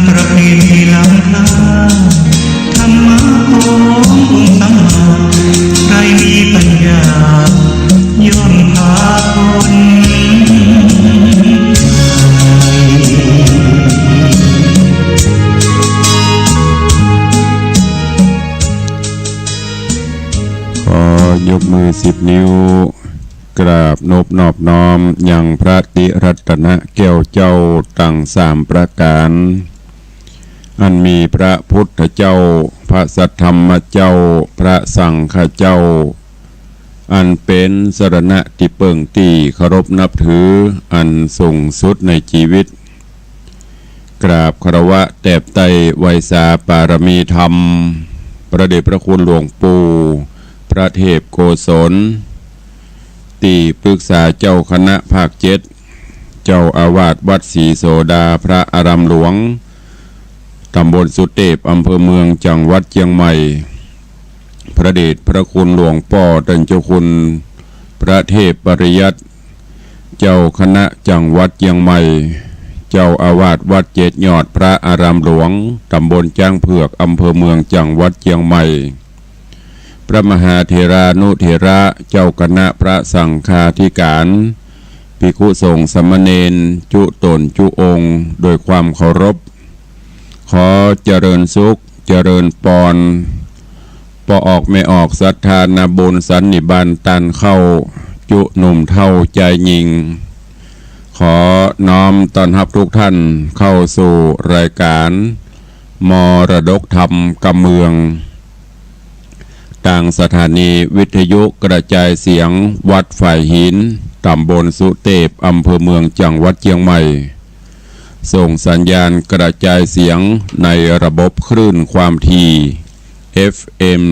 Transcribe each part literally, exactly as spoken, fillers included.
ประเพณีล้ำค่า ธรรมะขององค์สัมมา ใครมีปัญญา ย่อมพาพ้นภัย ขอยกมือสิบนิ้ว กราบนบนอบน้อมยังพระติรัตนะแก้วเจ้าตังสามประก๋าน อันมีพระพุทธเจ้า พระสัทธรรมเจ้า พระสังฆเจ้า อันเป๋นสรณะตี้เปิ้งตี้เคารพนับถืออันสูงสุดในจีวิต กราบคารวะแตบไต้ไหว้สาปารมีธรรม พระเดชพระคุณหลวงปู่ พระเทพโกศล ตี้ปรึกษาเจ้าคณะภาคเจ็ด เจ้าอาวาสวัดศรีโสดาพระอารามหลวง ตำบลสุเตพ อำเภอเมือง จังหวัดเจียงใหม่ พระเดชพระคุณหลวงป้อต้านเจ้าคุณพระเทพปริยัติ เจ้าคณะจังหวัดเจียงใหม่ เจ้าอาวาสวัดเจ็ดยอดพระอารามหลวง ตำบลจ๊างเผือก อำเภอเมือง จังหวัดเจียงใหม่ พระมหาเถรานุเถระ เจ้าคณะพระสังฆาธิการ ภิกขุสงฆ์สามเณร จุ๊ต๋นจุ๊องค์ โดยความเคารพ ขอเจริญสุข เจริญปอน ป้อออกแม่ออกศรัทธานาบุญสันนิบาตต้านเข้า จุ๊หนุ่มเฒ่าจายญิง ขอน้อมต้อนฮับทุกท่านเข้าสู่รายการมรดกธรรมกำเมือง ตางสถานีวิทยุกระจายเสียงวัดฝายหิน ตำบลสุเตพ อำเภอเมือง จังหวัดเจียงใหม่ ส่งสัญญาณกระจายเสียงในระบบคลื่นความถี่ เอฟเอ็ม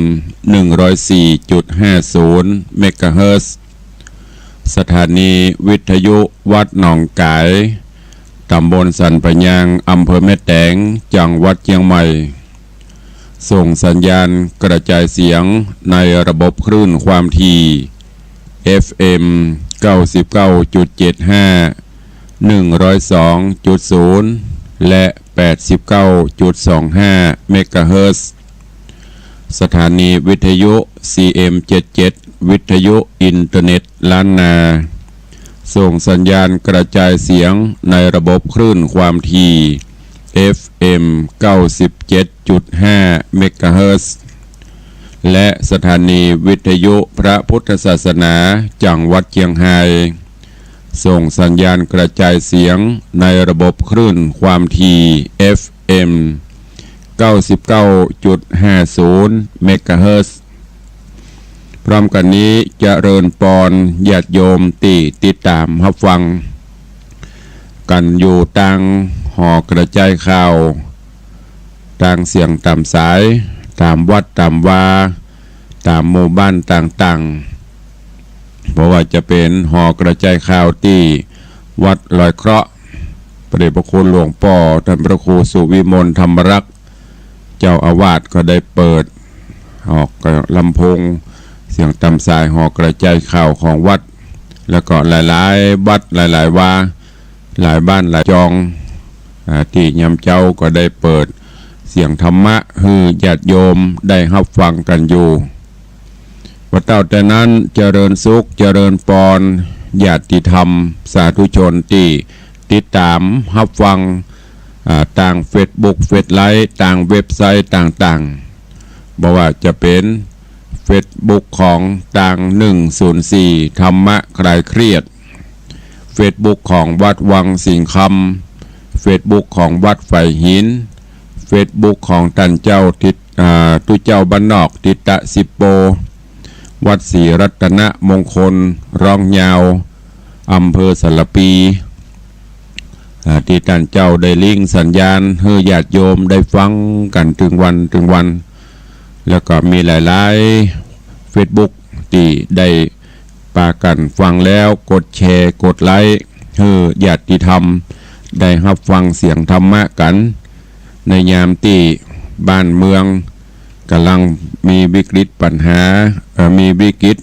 หนึ่งร้อยสี่จุดห้าศูนย์ เมกะเฮิรตซ์ สถานีวิทยุวัดหนองก๋าย ตำบลสันป่ายยาง อำเภอแม่แตง จังหวัดเจียงใหม่ ส่งสัญญาณกระจายเสียงในระบบคลื่นความถี่ เอฟเอ็ม เก้าสิบเก้าจุดเจ็ดห้า หนึ่งร้อยสองจุดศูนย์ และ แปดสิบเก้าจุดสองห้า เมกะเฮิรตซ์ สถานีวิทยุ ซีเอ็มเจ็ดเจ็ด วิทยุอินเทอร์เน็ตล้านนา ส่งสัญญาณกระจายเสียงในระบบคลื่นความถี่ เอฟเอ็ม เก้าสิบเจ็ดจุดห้า เมกะเฮิรตซ์ และสถานีวิทยุพระพุทธศาสนาจังหวัดเจียงฮาย ส่งสัญญาณกระจายเสียงในระบบคลื่นความถี่ เอฟเอ็ม เก้าสิบเก้าจุดห้าศูนย์ เมกะเฮิรตซ์ พร้อมกั๋นนี้เจริญปอนญาติโยมตี้ติดต๋ามฮับฟังกั๋นอยู่ตางหอกระจายข่าว ตางเสียงต๋ามสาย ต๋ามวัดต๋ามวา ต๋ามหมู่บ้านต่างๆ บ่ว่าจะเป๋นหอกระจายข่าวตี้วัดลอยเคราะห์ พระเดชพระคุณหลวงป้อต้านพระครูสุวิมลธรรมรักษ์ เจ้าอาวาสก็ได้เปิดออกลำโพงเสียงต๋ามสายหอกระจายข่าวของวัด แล้วก็หลายๆ วัดหลายๆ วา หลายบ้านหลายจอง อ่า ตี้ยามเจ๊าก็ได้เปิดเสียงธรรมะหื้อญาติโยมได้ฮับฟังกั๋นอยู่ ว่าเต้าแต่นั้นเจริญสุขเจริญปอนญาติธรรมสาธุชนตี้ติดต๋ามฮับฟัง อ่า ตางเฟซบุ๊ก เฟซไลฟ์ ตางเว็บไซต์ต่างๆ บ่ว่าจะเป๋นเฟซบุ๊กของตาง หนึ่งศูนย์สี่ ธรรมะคลายเครียด เฟซบุ๊กของวัดวังสิงห์คำ เฟซบุ๊กของวัดฝายหิน เฟซบุ๊กของต้านเจ้าทิต อ่า ตุ๊เจ้าบ้านนอก ทิตะสิบโป วัดศรีรัตนมงคล ร้องยาว อำเภอสารภี อ่า ตี้ต้านเจ้าได้ลิงก์สัญญาณหื้อญาติโยมได้ฟังกั๋นตึงวันตึงวัน แล้วก็มีหลายๆ เฟซบุ๊กตี้ได้ปากั๋นฟังแล้ว กดแชร์ กดไลก์ หื้อญาติธรรมได้ฮับฟังเสียงธรรมะกั๋น ในยามตี้บ้านเมืองก่ำลังมีวิกฤตปัญหา เอ่อ มีวิกฤต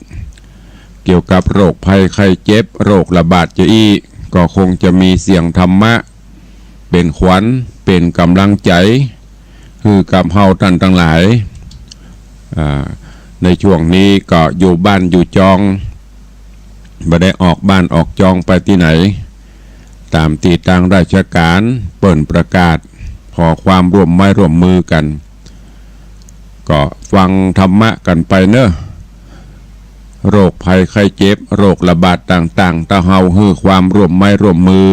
เกี่ยวกับโรคภัยไข้เจ็บ โรคระบาดจะอี้ ก็คงจะมีเสียงธรรมะเป๋นขวัญ เป๋นก๋ำลังใจ๋หื้อกับเฮาต้านตังหลาย อ่า ในช่วงนี้ก็อยู่บ้านอยู่จอง บ่ได้ออกบ้านออกจองไปตี้ไหน ต๋ามตี้ตางราชก๋านเปิ้นประกาศขอความร่วมไม้ร่วมมือกั๋น ก็ฟังธรรมะกั๋นไปเนาะ โรคภัยไข้เจ็บ โรคระบาดต่างๆ ถ้าเฮาหื้อความร่วมไม้ร่วมมือ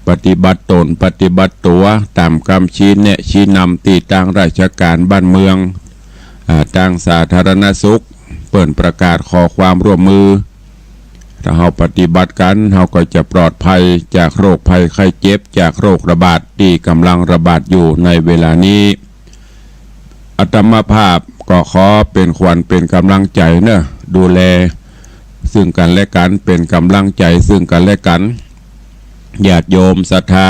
ปฏิบัติตน ปฏิบัติตั๋ว ต๋ามกำชี้แนะชี้นำตี้ตางราชก๋านบ้านเมือง อ่า ตางสาธารณสุข เปิ้นประกาศขอความร่วมมือ ถ้าเฮาปฏิบัติกั๋น เฮาก็จะปลอดภัยจากโรคภัยไข้เจ็บ จากโรคระบาดตี้ก่ำลังระบาดอยู่ในเวลานี้ อาตมาภาพก็ขอเป๋นขวัญเป๋นก๋ำลังใจ๋เนาะ ดูแลซึ่งกั๋นและกั๋น เป๋นก๋ำลังใจ๋ซึ่งกั๋นและกั๋น ญาติโยมศรัทธา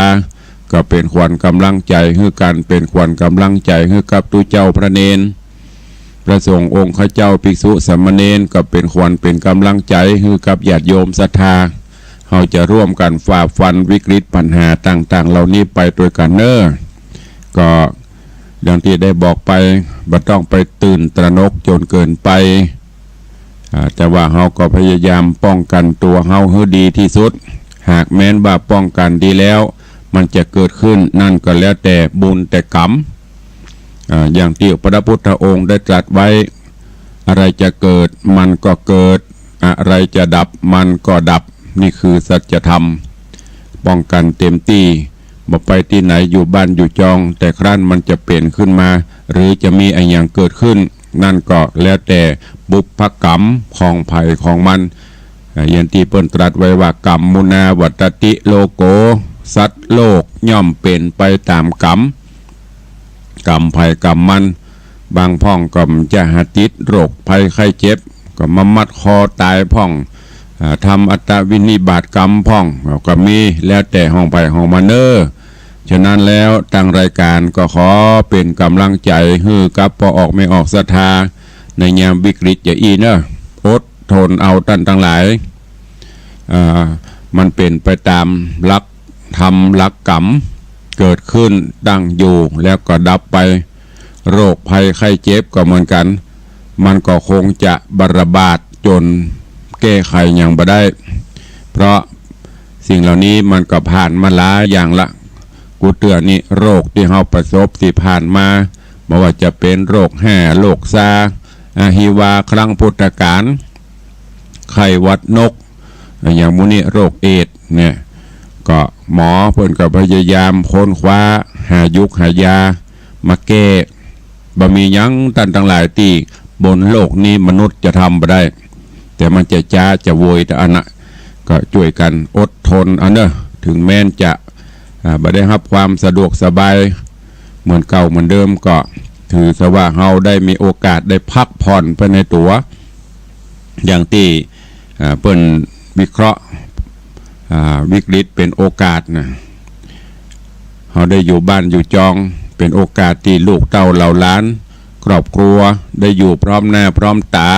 ก็เป๋นขวัญก๋ำลังใจ๋หื้อกั๋น เป๋นขวัญก๋ำลังใจ๋หื้อกับตุ๊เจ้าพระเณร พระสงฆ์องค์ข้าเจ้า ภิกษุสามเณร ก็เป๋นขวัญเป๋นก๋ำลังใจ๋หื้อกับญาติโยมศรัทธา เฮาจะร่วมกั๋นฝ่าฟันวิกฤตปัญหาต่างๆ เหล่านี้ไปตวยกั๋นเนาะ ก็อย่างตี้ได้บอกไป บ่ต้องไปตื่นตระหนกจ๋นเกินไป อ่า แต่ว่าเฮาก็พยายามป้องกั๋นตั๋วเฮาหื้อดีตี้สุด หากแม้นว่าป้องกั๋นดีแล้ว มันจะเกิดขึ้นนั้นก็แล้วแต่บุญแต่ก๋รรม อ่า อย่างตี้พระพุทธองค์ได้ตรัสไว้ อะไรจะเกิดมันก็เกิด อะไรจะดับมันก็ดับ นี่คือสัจธรรม ป้องกั๋นเต๋มตี้ บ่ไปตี้ไหน อยู่บ้านอยู่จอง แต่ครั้นมันจะเป๋นขึ้นมา หรือจะมีอะหยังเกิดขึ้น นั้นก็แล้วแต่บุพก๋รรมของใผของมัน อ่า อย่างตี้เปิ้นตรัสไว้ว่า กัมมุนาวัตติโลโก สัตว์โลกย่อมเป๋นไปต๋ามกรรม กรรมใผกรรมมัน บางพ่องก็จะหาติดโรคภัยไข้เจ็บ ก็มามัดคอต๋ายพ่อง อ่า ทำอัตตวินิบาตกรรมพ่อง ก็มี แล้วแต่ของใผของมันเนาะ ฉะนั้นแล้วตางรายก๋านก็ขอเป๋นก๋ำลังใจ๋หื้อกับป้อออกแม่ออกศรัทธา ในยามวิกฤตจะอี้เนาะ อดทนเอาต้านตังหลาย อ่า มันเป๋นไปต๋ามหลักธรรมหลักกรรม เกิดขึ้นตั้งอยู่แล้วก็ดับไป โรคภัยไข้เจ็บก็เหมือนกั๋น มันก็คงจะบ่ระบาดจ๋นแก้ไขหยังบ่ได้ เพราะสิ่งเหล่านี้มันก็ผ่านมาหลายอย่างละ กู้เตื้อนี้โรคตี้เฮาประสบตี้ผ่านมา บ่ว่าจะเป๋นโรคแฮ้ โรคซา อหิวาครั้งพุทธกาล ไข้หวัดนก อย่างหมู่นี้โรคเอดส์เนี่ย ก็หมอเปิ้นก็พยายามค้นคว้าหายุกหายามาแก้ บ่มีหยังต้านตังหลายตี้บนโลกนี้มนุษย์จะทำบ่ได้ แต่มันจะจ๊าจะโวย แต่อันน่ะก็จ้วยกั๋นอดทนเอาเนาะ ถึงแม้นจะ อ่า บ่ได้ฮับความสะดวกสบายเหมือนเก่าเหมือนเดิม ก็ถือซะว่าเฮาได้มีโอกาสได้พักผ่อนไปในตั๋ว อย่างตี้ อ่า เปิ้นวิเคราะห์ อ่า วิกฤตเป๋นโอกาสนะ เฮาได้อยู่บ้านอยู่จอง เป๋นโอกาสตี้ลูกเต้าเหล่าหลาน ครอบครัวได้อยู่พร้อมหน้าพร้อมต๋า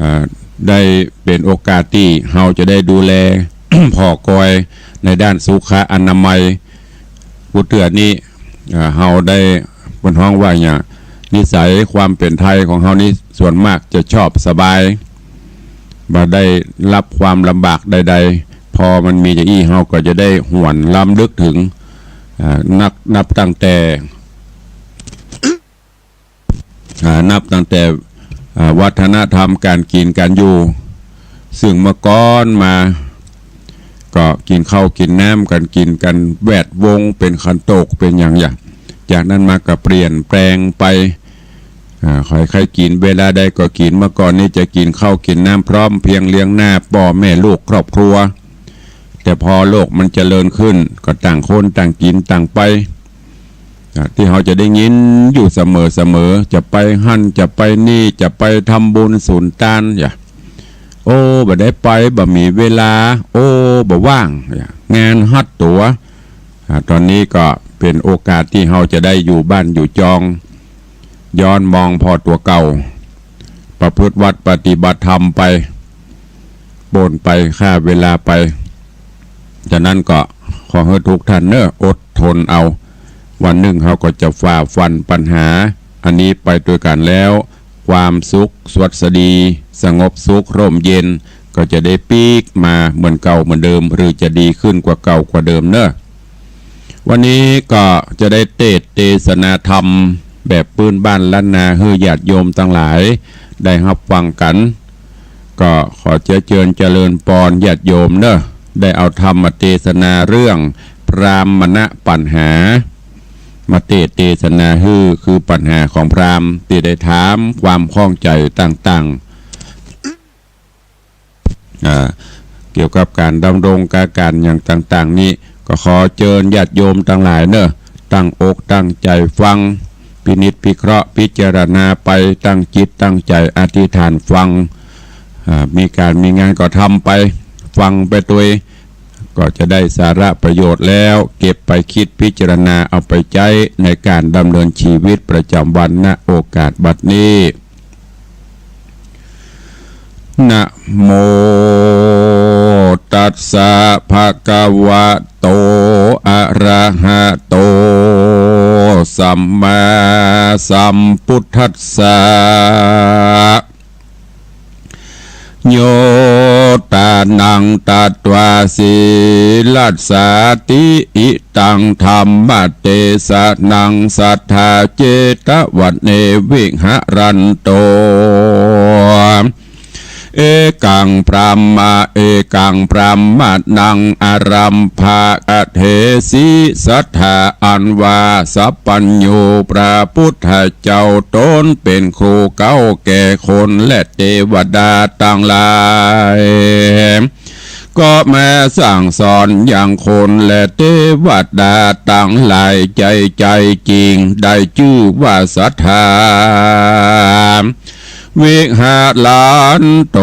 อ่า ได้เป๋นโอกาสตี้เฮาจะได้ดูแลผ่อกอยในด้านสุขอนามัย กู้เตื้อนี้ อ่า เฮาได้ เปิ้นฮ้องว่าหยัง นิสัยความเป๋นไทยของเฮานี้ส่วนมากจะชอบสบาย บ่ได้รับความลำบากใดๆ พอมันมีอย่างอี้ เฮาก็จะได้หวนรำลึกถึง อ่า นับ นับตั้งแต่ อ่า นับตั้งแต่ อ่า วัฒนธรรมก๋านกิ๋นก๋านอยู่ ซึ่งเมื่อก่อนมา ก็กิ๋นข้าวกิ๋นน้ำกั๋น กิ๋นกั๋นแวดวง เป๋นขันโตก เป๋นหยังอย่าง จากนั้นมาก็เปลี่ยนแปลงไป อ่า ใผใค่กิ๋นเวลาใดก็กิ๋น เมื่อก่อนนี้จะกิ๋นข้าวกิ๋นน้ำพร้อมเพรียงเรียงหน้าป้อแม่ลูกครอบครัว แต่พอโลกมันเจริญขึ้น ก็ต่างคนต่างกิ๋นต่างไป อ่า ตี้เฮาจะได้ยินอยู่เสมอๆ จะไปหั้นจะไปนี่ จะไปทำบุญสุนตาน อย่า โอ้ บ่ได้ไป บ่มีเวลา โอ้ บ่ว่าง อย่าง งานฮัดตั๋ว อ่า ต๋อนนี้ก็เป๋นโอกาสตี้เฮาจะได้อยู่บ้านอยู่จอง ย้อนมองผ่อตั๋วเก่า ประพฤติวัตรปฏิบัติธรรมไป ป๊นไป ฆ่าเวลาไป ฉะนั้นก็ขอหื้อทุกท่านเนาะ อด ทนเอา วันนึ่งเฮาก็จะฝ่าฟันปัญหาอันนี้ไปตวยกั๋นแล้ว ความสุขสวัสดี สงบสุขร่มเย็น ก็จะได้ปิ๊กมาเหมือนเก่าเหมือนเดิม หรือจะดีขึ้นกว่าเก่ากว่าเดิมเนาะ วันนี้ก็จะได้เตสน์เตสนาธรรมแบบปื้นบ้านล้านนาหื้อญาติโยมตังหลายได้ฮับฟังกั๋น ก็ขอเจียเจิญเจริญปอนญาติโยมเนาะ ได้เอาธรรมเตสนาเรื่องพราหมณปัญหา มาเตสน์เตสนาหื้อ คือปัญหาของพราหมณ์ตี้ได้ถามความข้องใจ๋ต่างๆ อ่า เกี่ยวกับก๋านดำรงก๋าก๋านอย่างต่างๆ นี้ ก็ขอเจิญญาติโยมตังหลายเนาะ ตั้งอกตั้งใจ๋ฟัง พินิจพิเคราะห์พิจารณาไป ตั้งจิตตั้งใจ๋อธิษฐานฟัง อ่า มีก๋านมีงานก็ทำไป ฟังไปตวย ก็จะได้สาระประโยชน์แล้ว เก็บไปคิดพิจารณาเอาไปใจ๊ในก๋านดำเนินชีวิตประจำวัน ณ โอกาสบัดนี้ นะโม ตัสสะ ภะคะวะโต อะระหะโต สัมมาสัมพุทธัสสะ โย ตานัง ตัตวา สีลัสสาติ อิตัง ธัมมะเตสะนัง สัตถา เจตวะเน วิหะรันโต เอกัง พรามะ เอกัง พรามะนัง อารัมภะกะเถสิ สัตถา อันว่าสัพพัญญูพระพุทธเจ้าต๋นเป๋นครูเก๊าแก่คนและเตวดาตังหลาย ก็มาสั่งสอนยังคนและเตวดาตังหลาย ใจ๋ ใจ๋จริงได้จื้อว่าสัตถา วิหะรันโต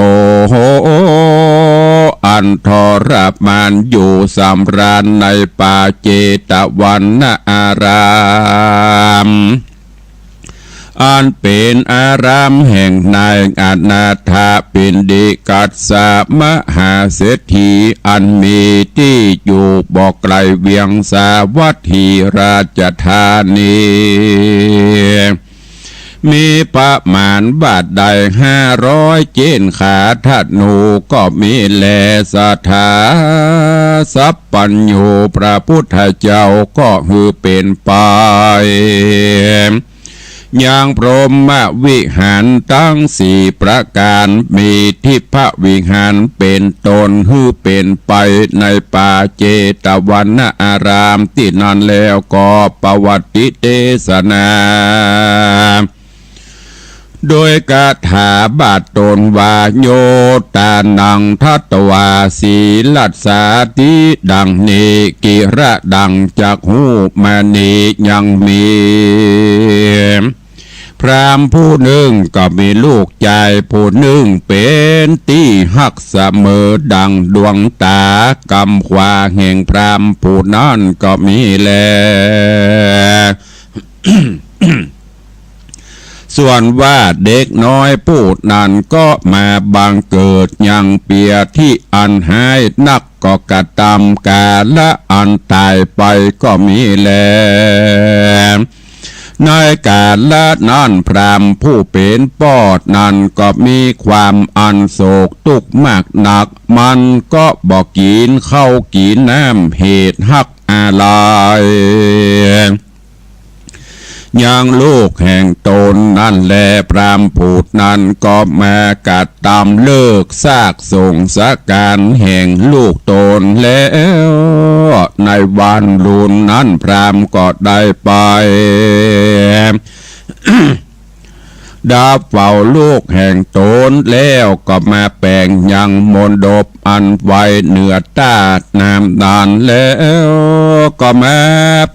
อันทรมานอยู่สำราญในป่าเจตวันนาราม อันเป๋นอารามแห่งนายอนาถปิณฑิกัสสะมหาเศรษฐี อันมีตี้อยู่บ่ไกลเวียงสาวัตถีราชธานี มีประมาณว่าได้ห้าร้อยเจ๊นขา ธนูก็มีแล สัตถา สัพพัญญูพระพุทธเจ้าก็หื้อเป๋นไป ยังพรหมวิหารตังสี่ประก๋าน มีทิพวิหารเป๋นต้น หื้อเป๋นไปในป่าเจตวันนารามตี้นั้นแล้ว ก็ปวัตติเตสนา โดยคาถาบาทต๋นว่า โย ตานัง ทัตวา สีลัสสาติ ดังนี้ กิระดัง จักฮู้มานี้ ยังมีพราหมณ์ผู้นึ่งก็มีลูกจายผู้นึ่งเป๋นตี้ฮักเสมอดังดวงต๋า กำขวาแห่งพราหมณ์ผู้นั้นก็มีแล ส่วนว่าเด็กน้อยผู้นั้นก็มาบังเกิดยังเปียตี้อันฮ้ายนัก ก็กระตำกาละอันต๋ายไปก็มีแล ในกาละนั้นพราหมณ์ผู้เป๋นป้อนั้นก็มีความอันโศกตุ๊กข์มากนัก มันก็บ่กิ๋นข้าวกิ๋นน้ำ เหตุฮักอาลัย ยังลูกแห่งต๋นนั้นแล พราหมณ์ผู้นั้นก็มากระตำเลิกซากสงสก๋านแห่งลูกต๋นแล้ว ในวันรุ่นนั้นพราหมณ์ก็ได้ไป ดับเฝ้าลูกแห่งต๋นแล้วก็มาแป๋งยังมณฑปอันไว้เหนือต้าน้ำนั้นแล้ว ก็มา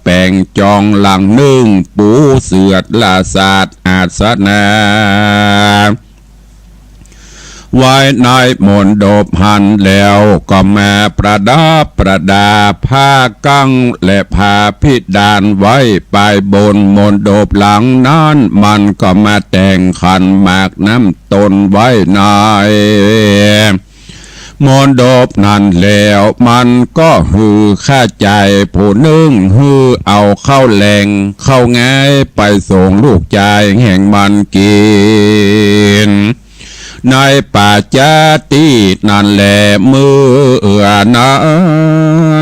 แป๋งจองหลังนึ่ง ปูเสื่อราสาสน์อาสนะ ไว้ในมณฑปหั้นแล้ว ก็มาประดับประดาผ้ากั้งและผ้าพิดานไว้ปายบนมณฑปหลังนั้น มันก็มาแต่งขันหมากน้ำตนไว้ใน มณฑปนั้นแล้วมันก็หื้อข้าใจ๋ผู้นึ่งหื้อเอาข้าวแลงข้าวงายไปส่งลูกจายแห่งมันกิ๋น ในป่าจ๊าตี้นั้นแล เมื่อนั้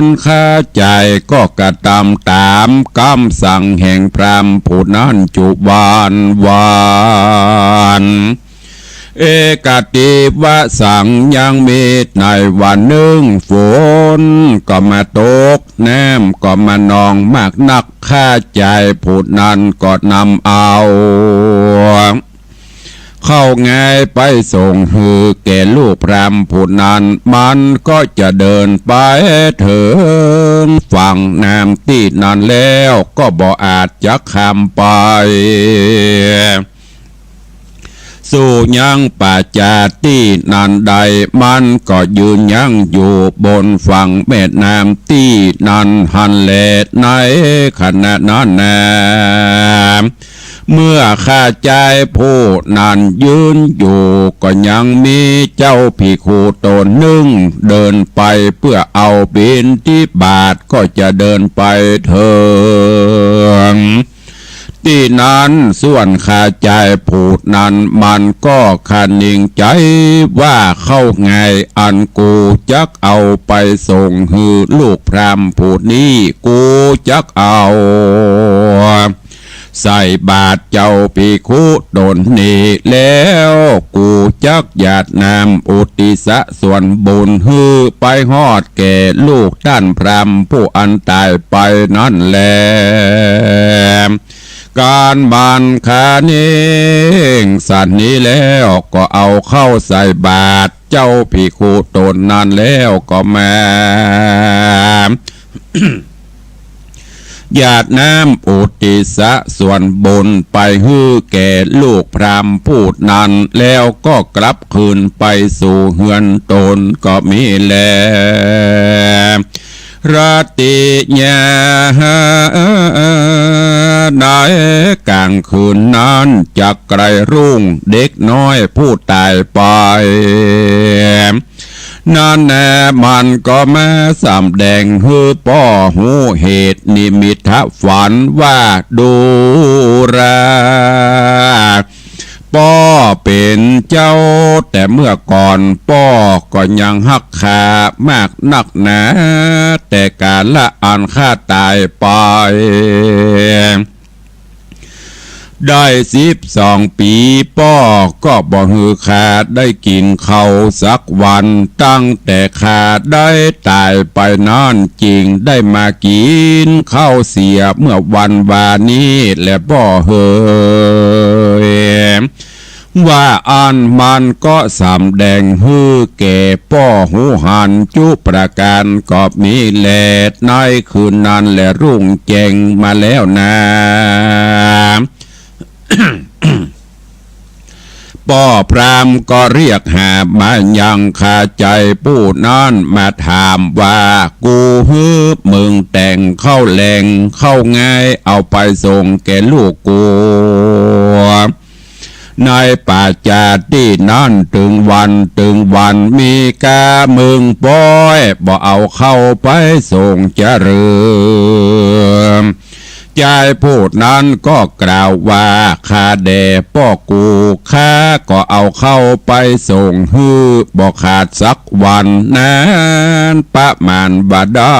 นข้าใจ๋ก็กระตำต๋ามกำสั่งแห่งพราหมณ์ผู้นั้นจุวันวัน เอกัตถิวสัง ยังมีในวันนึ่งฝนก็มาตก น้ำก็มานองมากนัก ข้าใจ๋ผู้นั้นก็นำเอา ข้าวงายไปส่งหื้อแก่ลูกพราหมณ์ผู้นั้น มันก็จะเดินไปเถิงฝั่งน้ำตี้นั้นแล้วก็บ่อาจจะข้ามไป สู่ยังป่าจ๊าตี้นั้นได้ มันก็ยืนยั้งอยู่บนฝั่งแม่น้ำตี้นั้นหั้นแล ในขณะนั้นนา เมื่อข้าใจ๋ผู้นั้นยืนอยู่ ก็ยังมีเจ้าภิกขุต๋นนึ่งเดินไปเปื้อเอาบิณฑบาต ก็จะเดินไปเถิงตี้นั้น ส่วนข้าใจ๋ผู้นั้นมันก็คะนิงใจ๋ว่าข้าวงายอันกูจักเอาไปส่งหื้อลูกพราหมณ์ผู้นี้ กูจักเอา ใส่บาตรเจ้าภิกขุต๋นนี้แล้ว กูจักหยาดน้ำอุทิศส่วนบุญหื้อไปฮอดแก่ลูกต้านพราหมณ์ผู้อันต๋ายไปนั้นแล ก๋านมันคะนิงสันนี้แล้วก็เอาเข้าใส่บาตรเจ้าภิกขุต๋นนั้นแล้วก็มา หยาดน้ำอุทิศส่วนบุญไปหื้อแก่ลูกพราหมณ์ผู้นั้น แล้วก็กลับคืนไปสู่เฮือนต๋นก็มีแล ราตรียา ในก๋างคืนนั้นจักใกล้รุ่ง เด็กน้อยผู้ต๋ายไป นั้นแลมันก็มาสำแดงหื้อป้อฮู้เหตุนิมิตฝันว่า ดูรา ป้อเป๋นเจ้าแต่เมื่อก่อน ป้อก็ยังฮักข้ามากนักหนา แต่กาละอันข้าต๋ายไป ได้สิบสองปี๋ ป้อก็บ่หื้อข้าได้กิ๋นข้าวสักวัน ตั้งแต่ข้าได้ต๋ายไปนั้นจึงได้มากิ๋นข้าวเสียเมื่อวันวานี้แลป้อเหย ว่าอั้นมันก็สำแดงหื้อแก่ป้อฮู้หันจุประก๋านก็มีแล ในคืนนั้นแลรุ่งแจ้งมาแล้วนา ป้อพราหมณ์ก็เรียกหามายังข้าใจ๋ผู้นั้นมาถามว่า กูหื้อมึงแต่งข้าวแลงข้าวงายเอาไปส่งแก่ลูกกู ในป่าจ๊าตี้นั้นตึงวันตึงวัน มีก้ามึงป๊อยบ่เอาข้าวไปส่งจาหรือ จายผู้นั้นก็กล่าวว่า ข้าแด่ป้อกู ข้าก็เอาข้าวไปส่งหื้อบ่ขาดสักวัน นานประมาณบ่ได้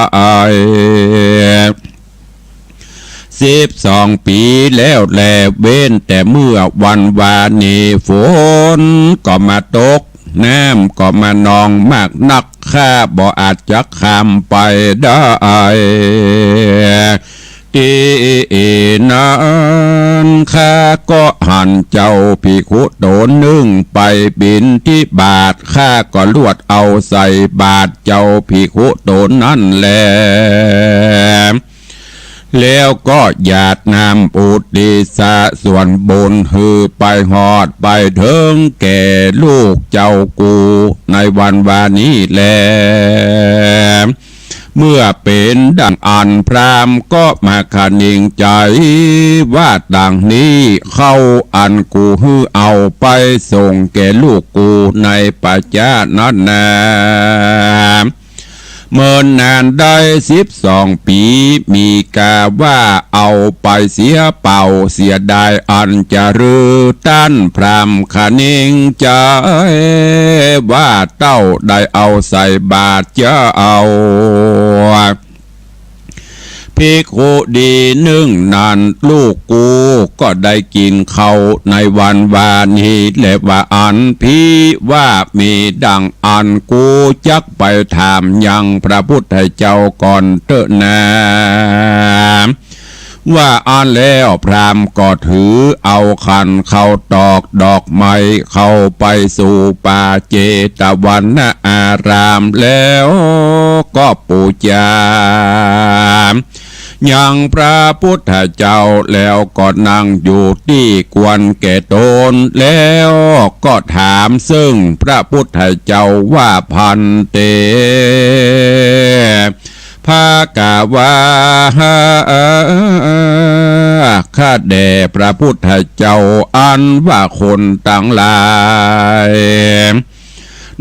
สิบสองปี๋แล้วแล เว้นแต่เมื่อวันวานี้ฝนก็มาตก น้ำก็มานองมากนัก ข้าบ่อาจจะข้ามไปได้ ตี้นั้นข้าก็หันเจ้าภิกขุต๋นนึ่งไปบิณฑบาต ข้าก็ลวดเอาใส่บาตรเจ้าภิกขุต๋นนั้นแล แล้วก็หยาดน้ำอุทิศส่วนบุญหื้อไปฮอดไปเถิงแก่ลูกเจ้ากูในวันวานี้แล เมื่อเป๋นดังอั้น พราหมณ์ก็มาคะนิงใจ๋ว่า ตางนี้ข้าวอันกูหื้อเอาไปส่งแก่ลูกกูในป๋าจ๊านั้นนา เมินนานได้สิบสองปี๋ มีกาว่าเอาไปเสียเป่า เสียดายอันจะรื้อ ต้านพราหมณ์คะนิงใจ๋ว่า เต้าได้เอาใส่บาตรเจ้า ภิกขุดีนึ่งนั้น ลูกกูก็ได้กิ๋นข้าวในวันวานี้แล ว่าอั้น ผีว่ามีดังอั้น กูจักไปถามยังพระพุทธเจ้าก่อนเต๊อะนา ว่าอั้นแล้ว พราหมณ์ก็ถือเอาขันข้าวตอกดอกไม้เข้าไปสู่ป่าเจตวันอาราม แล้วก็ปู๋จายังพระพุทธเจ้า แล้วก็นั่งอยู่ตี้ควรแก่ตน แล้วก็ถามซึ่งพระพุทธเจ้าว่า ภันเต ภะคะวา ข้าแด่พระพุทธเจ้า อันว่าคนตังหลาย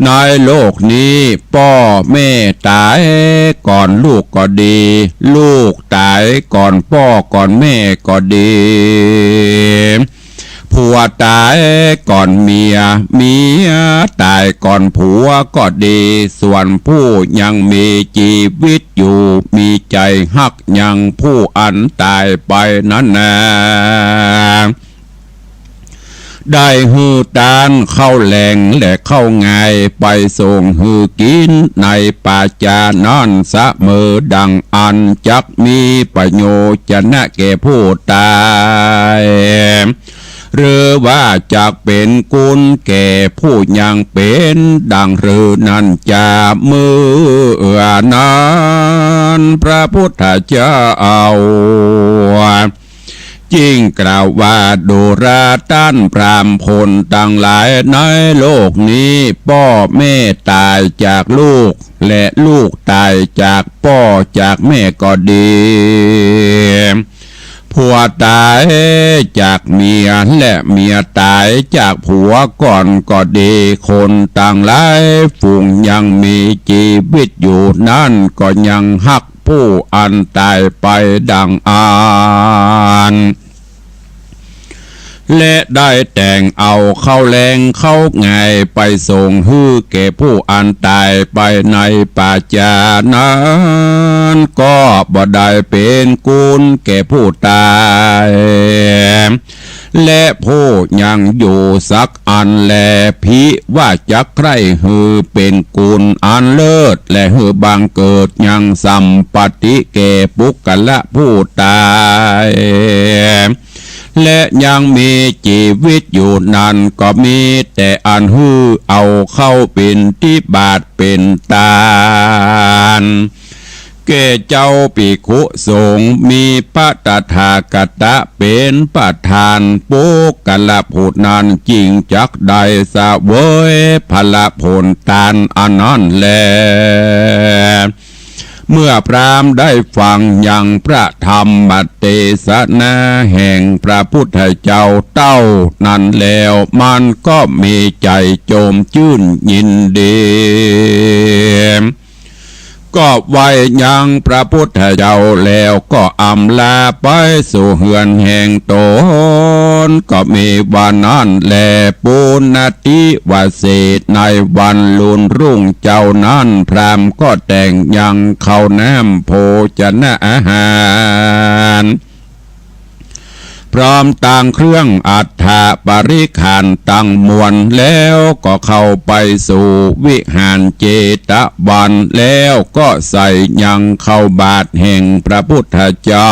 ในโลกนี้ ป้อแม่ต๋ายก่อนลูกก็ดี ลูกต๋ายก่อนป้อก่อนแม่ก็ดี ผัวต๋ายก่อนเมีย เมียต๋ายก่อนผัวก็ดี ส่วนผู้ยังมีจีวิตอยู่ มีใจ๋ฮักยังผู้อันต๋ายไปนั้นนา ได้หื้อตานข้าวแลงและข้าวงายไปส่งหื้อกิ๋นในป่าจ๊านั้นเสมอ ดังอั้นจักมีประโยชนะแก่ผู้ต๋าย หรือว่าจักเป๋นกุณแก่ผู้ยังเป๋น ดังหื้อนั้นจา เมื่อนั้นพระพุทธเจ้า จึงกล่าวว่า ดูราต้านพราหมณ์คนตังหลายในโลกนี้ ป้อแม่ต๋ายจากลูก และลูกต๋ายจากป้อจากแม่ก็ดี ผัวต๋ายจากเมีย และเมียต๋ายจากผัวก่อนก็ดี คนตังหลายฝูงยังมีจีวิตอยู่นั้น ก็ยังฮัก ผู้อันต๋ายไปดังอั้น และได้แต่งเอาข้าวแลงข้าวงายไปส่งหื้อแก่ผู้อันต๋ายไปในป่าจ๊านั้น ก็บ่ได้เป๋นกุณแก่ผู้ต๋าย และผู้ยังอยู่สักอันแล ผีว่าจักใคร่หื้อเป๋นกุณอันเลิศ และหื้อบังเกิดยังสัมปัตติแก่ปุคคละผู้ต๋าย และยังมีจีวิตอยู่นั้น ก็มีแต่อันหื้อเอาเข้าปิณฑบาตเป๋นตาน แก่เจ้าภิกขุสงฆ์ มีพระตถาคตะเป๋นประธาน ปุคคละผู้นั้นจึงจักได้เสวยผลผลตานอันนั้นแล เมื่อพราหมณ์ได้ฟังยังพระธรรมเตสนาแห่งพระพุทธเจ้าเต้านั้นแล้ว มันก็มีใจ๋โจมจื้นยินดี ก็ไหว้ยังพระพุทธเจ้าแล้วก็อำลาไปสู่เฮือนแห่งตน ก็มีวันนั้นแล ปุณณทิวเสส ในวันลุนรุ่งเจ้านั้น พราหมณ์ก็แต่งยังข้าวน้ำโภชนะอาหาร พร้อมตังเครื่องอัฏฐปริขารตังมวล แล้วก็เข้าไปสู่วิหารเจตวัน แล้วก็ใส่ยังข้าวบาตรแห่งพระพุทธเจ้า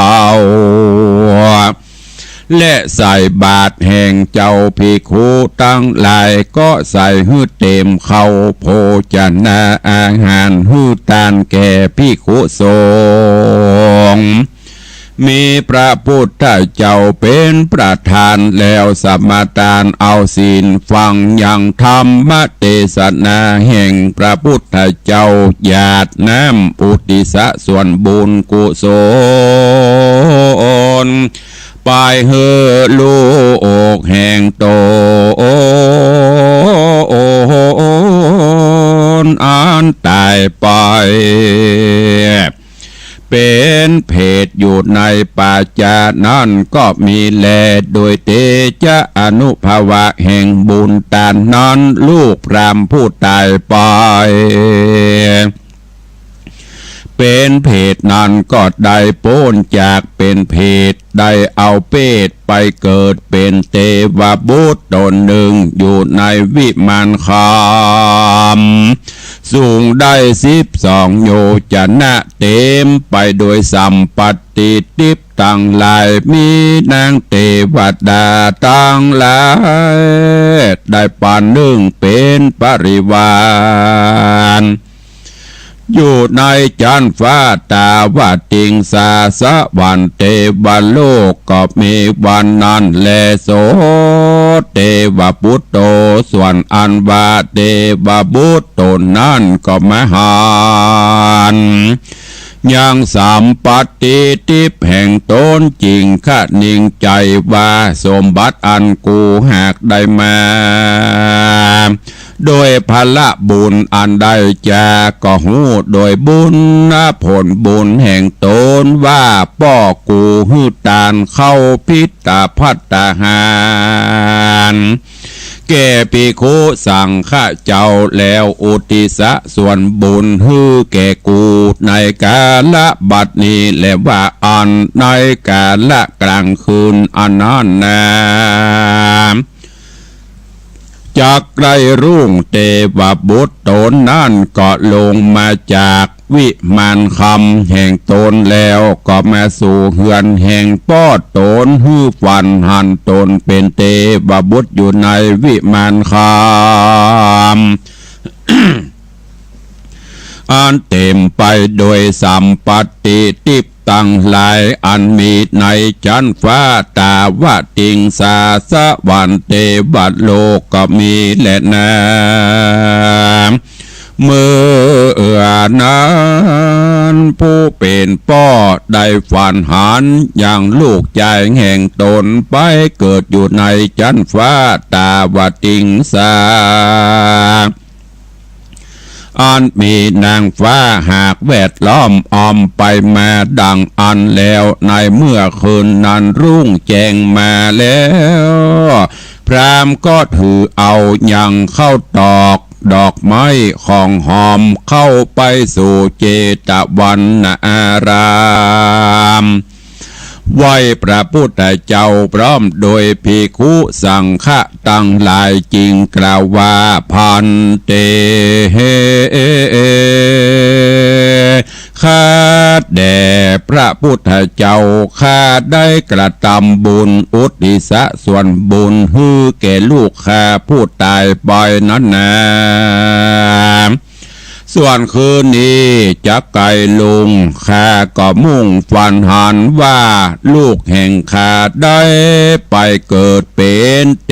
และใส่บาตรแห่งเจ้าภิกขุตังหลาย ก็ใส่หื้อเต๋มข้าวโภชนะอาหารหื้อตานแก่ภิกขุสงฆ์ มีพระพุทธเจ้าเป๋นประธาน แล้วสมาตานเอาศีลฟังยังธรรมเตสนาแห่งพระพุทธเจ้า หยาดน้ำอุทิศส่วนบุญกุศล ไปหื้อลูกแห่งตนอันต๋ายไป เป๋นเปรตอยู่ในป่าจ๊านั้นก็มีแล โดยเตชะอานุภาเวะแห่งบุญตานนั้น ลูกพราหมณ์ผู้ต๋ายไป เป๋นเปรตนั้นก็ได้ป๊นจากเป๋นเปรต ได้เอาเปรตไปเกิดเป๋นเตวบุตรต๋นนึ่ง อยู่ในวิมานคำ สูงได้สิบสองโยจนะ เต๋มไปโดยสัมปัตติทิพย์ตังหลาย มีนางเตวดาตังหลาย ได้ปานนึ่งเป๋นปริวาร อยู่ในจั๊นฟ้าตาวติงสา สวรรค์เตวโลกก็มีวันนั้นแล โสเตวปุตโต ส่วนอันว่าเตวบุตรต๋นนั้นก็มาหันยังสัมปัตติทิพย์แห่งต๋น จึงคะนิงใจ๋ว่า สมบัติอันกูหากได้มา โดยผละบุญอันได้จาก ก็ฮู้โดยบุญผลบุญแห่งต๋นว่า ป้อกูหื้อตานข้าวปิฏฐภัตตาหาร แก่ภิกขุสังฆะเจ้า แล้วอุทิศส่วนบุญหื้อแก่กูในกาละบัดนี้แล ว่าอั้น ในกาละกลางคืนอันนั้นนา จักได้รุ่งเตวบุตรต๋นนั้นก็ลงมาจากวิมานคำแห่งต๋นแล้ว ก็มาสู่เฮือนแห่งป้อต๋น หื้อฝันหันต๋นเป๋นเตวบุตรอยู่ในวิมานคำ อันเต๋มไปโดยสัมปัตติทิพย์ตังหลาย อันมีในจั๊นฟ้าตาวติงสา สวรรค์เตวโลกก็มีแลนา เมื่อนั้นผู้เป๋นป้อได้ฝันหันยังลูกจายแห่งต๋นไปเกิดอยู่ในจั๊นฟ้าตาวติงสา อันมีนางฟ้าหากแวดล้อมอ้อมไปมาดังอั้นแล้ว ในเมื่อคืนนั้นรุ่งแจ้งมาแล้ว พราหมณ์ก็ถือเอายังข้าวตอก ดอกไม้ ของหอม เข้าไปสู่เจตวันนาราม ไหว้พระพุทธเจ้าพร้อมโดยภิกขุสังฆะตังหลาย จึงกล่าวว่า ภันเต ข้าแด่พระพุทธเจ้า ข้าได้กระตำบุญอุทิศส่วนบุญหื้อแก่ลูกข้าผู้ต๋ายไปนั้นนา ส่วนคืนนี้จักใก้ลุ่ง ข้าก็มุ่งฝันหันว่าลูกแห่งข้าได้ไปเกิดเป๋นเต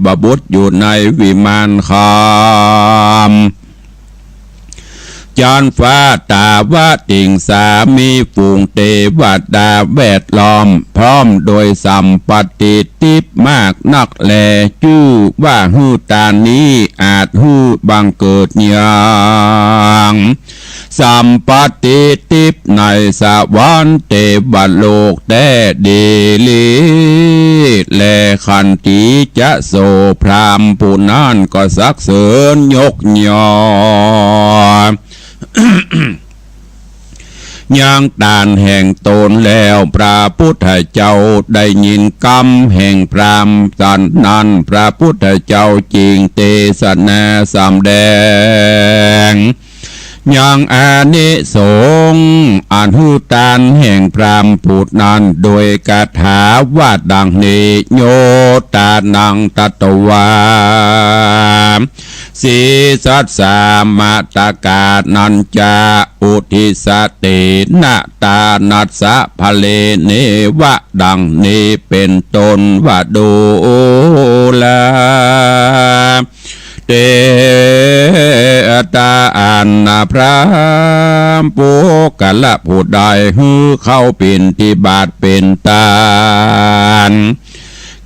วบุตรอยู่ในวิมานคำ จั๊นฟ้าตาวติงสา มีฝูงเตวดาแวดล้อมพร้อมโดยสัมปัตติทิพย์มากนักแล จื้อว่าหื้อตานนี้อาจหื้อบังเกิดยัง สัมปัตติทิพย์ในสวรรค์เตวโลกแต๊ดีหลี แลขันติจะโส พราหมณ์ผู้นั้นก็สรรเสริญยกย่องยังตานแห่งต๋นแล้ว พระพุทธเจ้าได้ยินกำแห่งพราหมณ์ฉันนั้น พระพุทธเจ้าจึงเตสนาสำแดง ยังอานิสงส์อันหื้อตานแห่งพราหมณ์ผู้นั้น โดยคาถาว่าดังนี้ โยตานังตัตวา สีสัสสามาตกานัญจะ อุทธิสะเตนะ ตานัสสะ พะเลเนวะ ดังนี้เป๋นต้นว่า ดูรา เต ตาอันพราหมณ์ปุคคละผู้ใดหื้อข้าวปิณฑบาตเป๋นตาน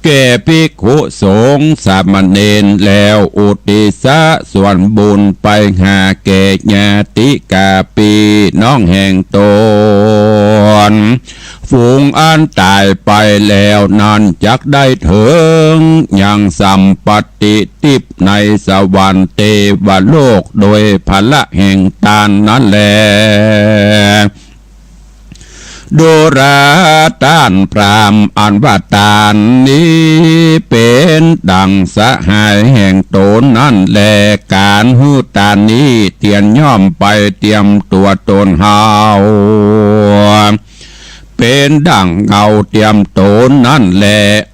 แก่ภิกขุสงฆ์สามเณรแล้ว อุทธิสส่วนบุญไปหาแก่ญาติกาปี้น้องแห่งต๋น ฝูงอันต๋ายไปแล้วนั้นจักได้เถิงยังสัมปัตติทิพย์ในสวรรค์เตวโลกโดยผละแห่งตานนั้นแล ดูรา ต้านพราหมณ์ อันว่าตานนี้เป๋นดั่งสหายแห่งต๋นนั้นแล ก๋านหื้อตานนี้เตียนย่อมไปเตียมตั๋วต๋นเฮา เป๋นดั่งเงาเตียมต๋นนั้นแล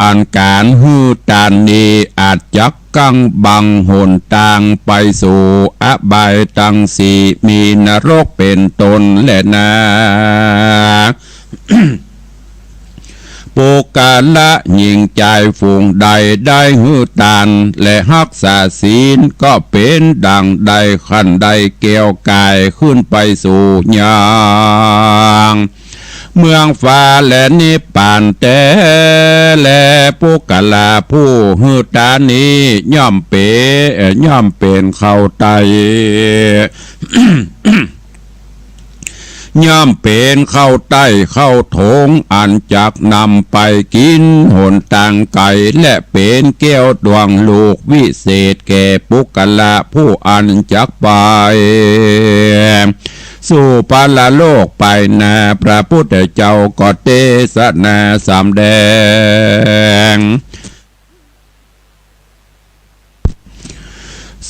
อันก๋านหื้อตานนี้อาจจัก กังบังหนตางไปสู่อบายตังสี่ มีนรกเป๋นต้นแลนา ปุคคละหญิงจายฝูงใดได้หื้อตานและฮักษาศีล ก็เป๋นดั่งได้ขั้นได้แก้วก๋ายขึ้นไปสู่ยัง เมืองฟ้าและนิพพานแต๊แล ปุคคละผู้หื้อตานนี้ย่อมเป๋น เอ่อ ย่อมเป๋นเข้าใต้ ย่อมเป๋นเข้าใต้เข้าโถง อันจักนำไปกิ๋นหนตางไก๋ และเป๋นแก้วดวงลูกวิเศษแก่ปุคคละผู้อันจักไป สู่ปรโลกไปนา พระพุทธเจ้าก็เตสนาสำแดง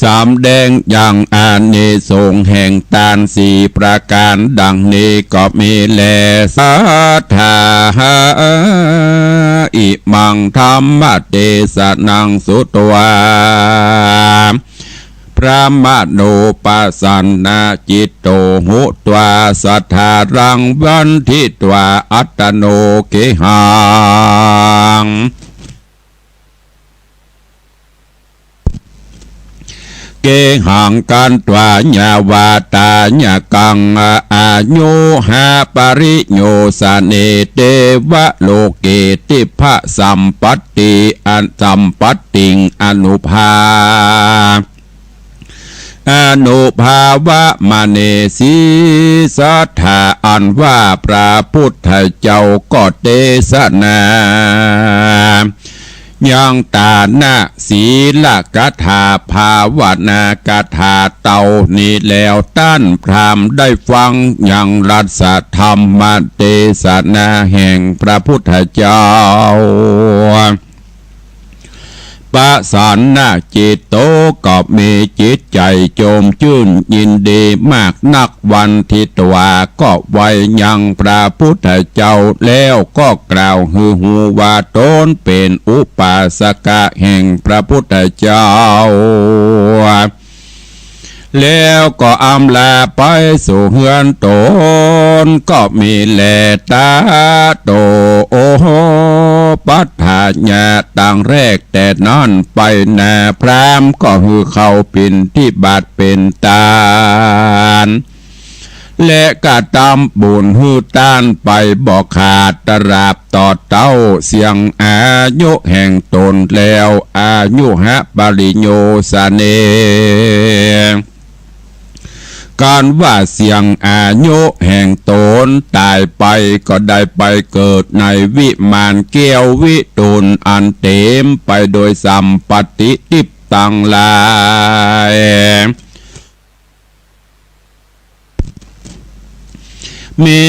สำแดงยังอานิสงส์แห่งตานสี่ประก๋านดังนี้ก็มีแล สัทธา อิมังธัมมเตสนังสุตวา พระมโนปสันนจิตโตหุตวา สัทธารังวันทิตวา อัตตโนเกหัง เกหังคันตวา ยาวาตายกัง อายุหะปริโยสเน เตวะโลเก ทิพพสัมปัตติ อันสัมปัตติง อนุภา อนุภาวะมะเนสี สัทธา อันว่าพระพุทธเจ้าก็เตสนา ยังตานะสีลกถาภาวนากถาเต้านี้แล้ว ต้านพราหมณ์ได้ฟังยังรัสธรรมเตสนาแห่งพระพุทธเจ้า ปสันนจิตโต ก็มีจิตใจ๋จมจื้นยินดีมากนัก วันทิตวา ก็ไหว้ยังพระพุทธเจ้า แล้วก็กล่าวหื้อฮู้ว่าต๋นเป๋นอุปาสกะแห่งพระพุทธเจ้า แล้วก็อำลาไปสู่เฮือนต๋น ก็มีแล ตะโต โอ ปัฏฐายะ ตั้งแรกแต่นั้นไปนา พราหมณ์ก็หื้อข้าวปิณฑบาตเป๋นตาน และกระตำบุญหื้อต้านไปบ่ขาด ตราบต่อเต้าเสี้ยงอายุแห่งต๋นแล้ว อายุหะปริโยสเน กันว่าเสี้ยงอายุแห่งต๋นต๋ายไป ก็ได้ไปเกิดในวิมานแก้ววิทูล อันเต๋มไปโดยสัมปัตติทิพย์ตังหลาย มี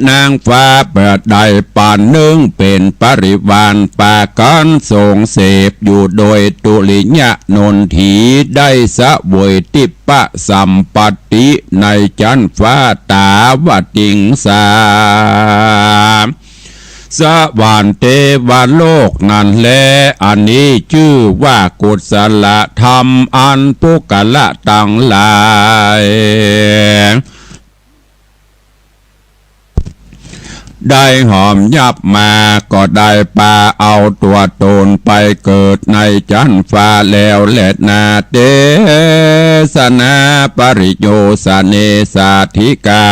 นางฟ้าประดัยปานนึ่งเป๋นปริวารปากั๋นทรงเสพอยู่โดยทุริยะนนที ได้เสวยทิพพสัมปัตติในจั๊นฟ้าต๋าวติงสา สวรรค์เทวโลกนั้นแล อันนี้จื้อว่ากุศลธรรม อันปุคคละตังหลาย ได้หอมยับมา ก็ได้ปาเอาตั๋วตนไปเกิดในจั๊นฟ้าแล้วแลนา เตสะนาปริโยสะเนสาธิกา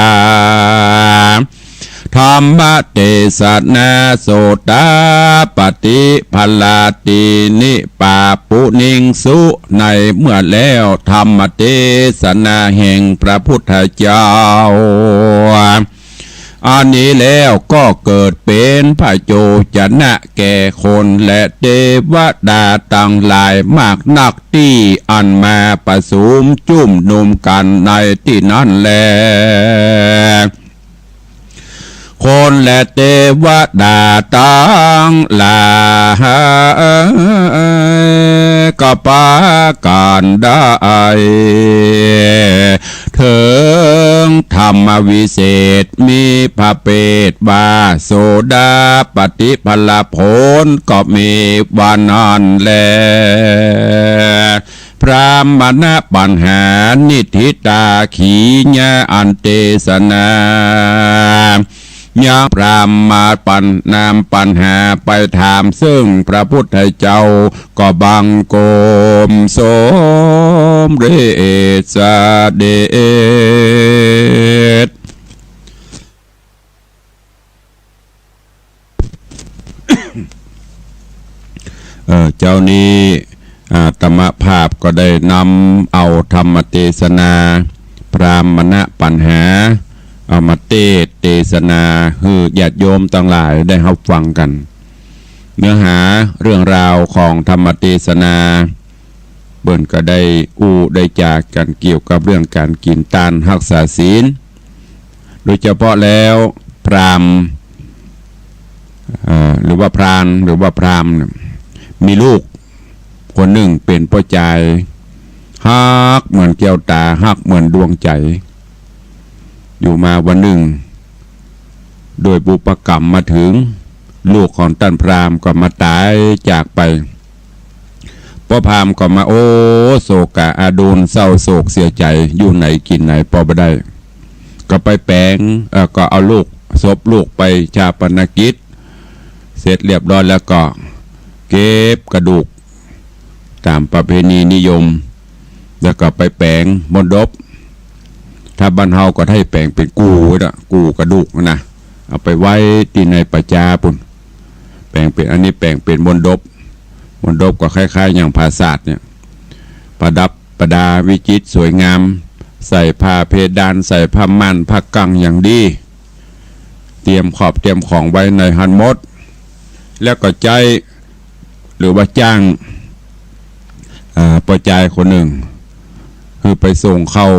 ธรรมเตสนา โสตาปัตติผลาตินิปาปุนิงสุ ในเมื่อแล้วธรรมเตสนาแห่งพระพุทธเจ้า อันนี้แล้วก็เกิดเป๋นพระโจชนะแก่คนและเตวดาตังหลายมากนักตี้อันมาประสุมจุมนุมกั๋นในตี้นั้นแล คนและเตวดาตังหลายก็ปากั๋นได้ เถิงธรรมวิเศษมีพระเภทว่าโสดาปัตติผลผลก็มีว่านั้นแล พราหมณปัญหา นิฏฐิตาขีญา อันเตสนา ยังพราหมณปัญ นำปัญหาไปถามซึ่งพระพุทธเจ้า ก็บังคมสมเร็จเสด็จ เอ่อ เจ๊านี้ อาตมาภาพก็ได้นำเอาธรรมเตสนา พราหมณปัญหา เอามาเตสน์เตสนาหื้อญาติโยมตังหลายได้ฮับฟังกั๋น เนื้อหาเรื่องราวของธรรมเตสนา เปิ้นก็ได้อู้ได้จ๋ากั๋นเกี่ยวกับเรื่องก๋านกิ๋นตานฮักษาศีล โดยเฉพาะแล้วพราหมณ์ เอ่อ หรือว่าพราน หรือว่าพราหมณ์เนี่ย มีลูกคนนึ่งเป๋นป้อจาย ฮักเหมือนแก้วต๋า ฮักเหมือนดวงใจ๋ อยู่มาวันนึ่ง โดยบุพกรรมมาเถิง ลูกของต้านพราหมณ์ก็มาต๋ายจากไป ป้อพราหมณ์ก็มา โอ้ โศกะอดูล เศร้าโศกเสียใจ๋ อยู่ไหนกิ๋นไหนปอบ่ได้ ก็ไปแป๋ง เอ่อ ก็เอาลูก ศพลูกไปฌาปนกิจ เสร็จเรียบร้อยแล้วก็เก็บกระดูก ต๋ามประเพณีนิยม แล้วก็ไปแป๋งมณฑป ถ้าบ้านเฮาก็ได้แป๋งเป๋นกู่นะ กู่กระดูกนะ เอาไปไว้ตี้ในป่าจ๊าปู้น แป๋งเป๋น อันนี้แป๋งเป๋นมณฑป มณฑปก็คล้ายๆ อย่างปราสาทเนี่ย ประดับประดาวิจิตรสวยงาม ใส่ผ้าเพดาน ใส่ผ้าม่าน ผ้ากั้งอย่างดี เตรียมขอบเตรียมของไว้ในหั้นหมด แล้วก็ใจ๊ หรือว่าจ้าง อ่า ป้อจายคนนึ่ง คือไปส่งข้าว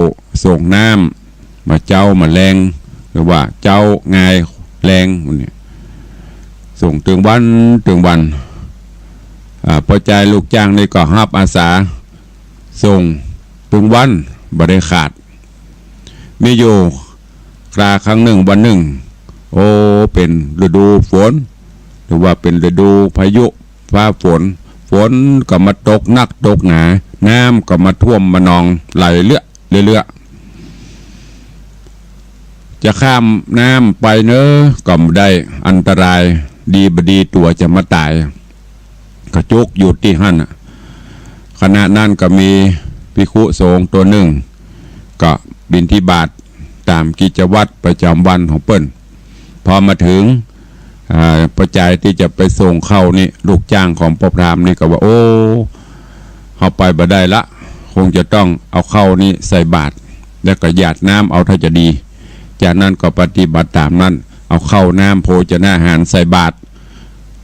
ส่งน้ำ บ่าเจ๊าบ่าแลง หรือว่าเจ๊างายแลงเนี่ย ส่งตึงวันตึงวัน อ่า ป้อจายลูกจ้างนี่ก็ฮับอาสา ส่งตึงวันบ่ได้ขาด มีอยู่คราครั้งนึ่งวันนึ่ง โอ้ เป๋นฤดูฝน หรือว่าเป๋นฤดูพายุฟ้าฝน ฝนก็มาตกนักตกหนา น้ำก็มาท่วมมานองไหลเรื่อ เรื่อ จะข้ามน้ำไปเน้อก็บ่ได้ อันตราย ดีบ่ดีตั๋วจะมาต๋าย ก็จุกอยู่ตี้หั้นน่ะ ขณะนั้นก็มีภิกขุสงฆ์ตั๋วนึ่ง ก็บิณฑบาตต๋ามกิจวัตรประจ๋ำวันของเปิ้น พอมาเถิง อ่า ป้อจายตี้จะไปส่งข้าวนี่ ลูกจ้างของป้อพราหมณ์นี่ก็ว่า โอ้ เฮาไปบ่ได้ละ คงจะต้องเอาข้าวนี่ใส่บาตร แล้วก็หยาดน้ำเอาถ้าจะดี จากนั้นก็ปฏิบัติต๋ามนั้น เอาข้าวน้ำโภชนาหารใส่บาตร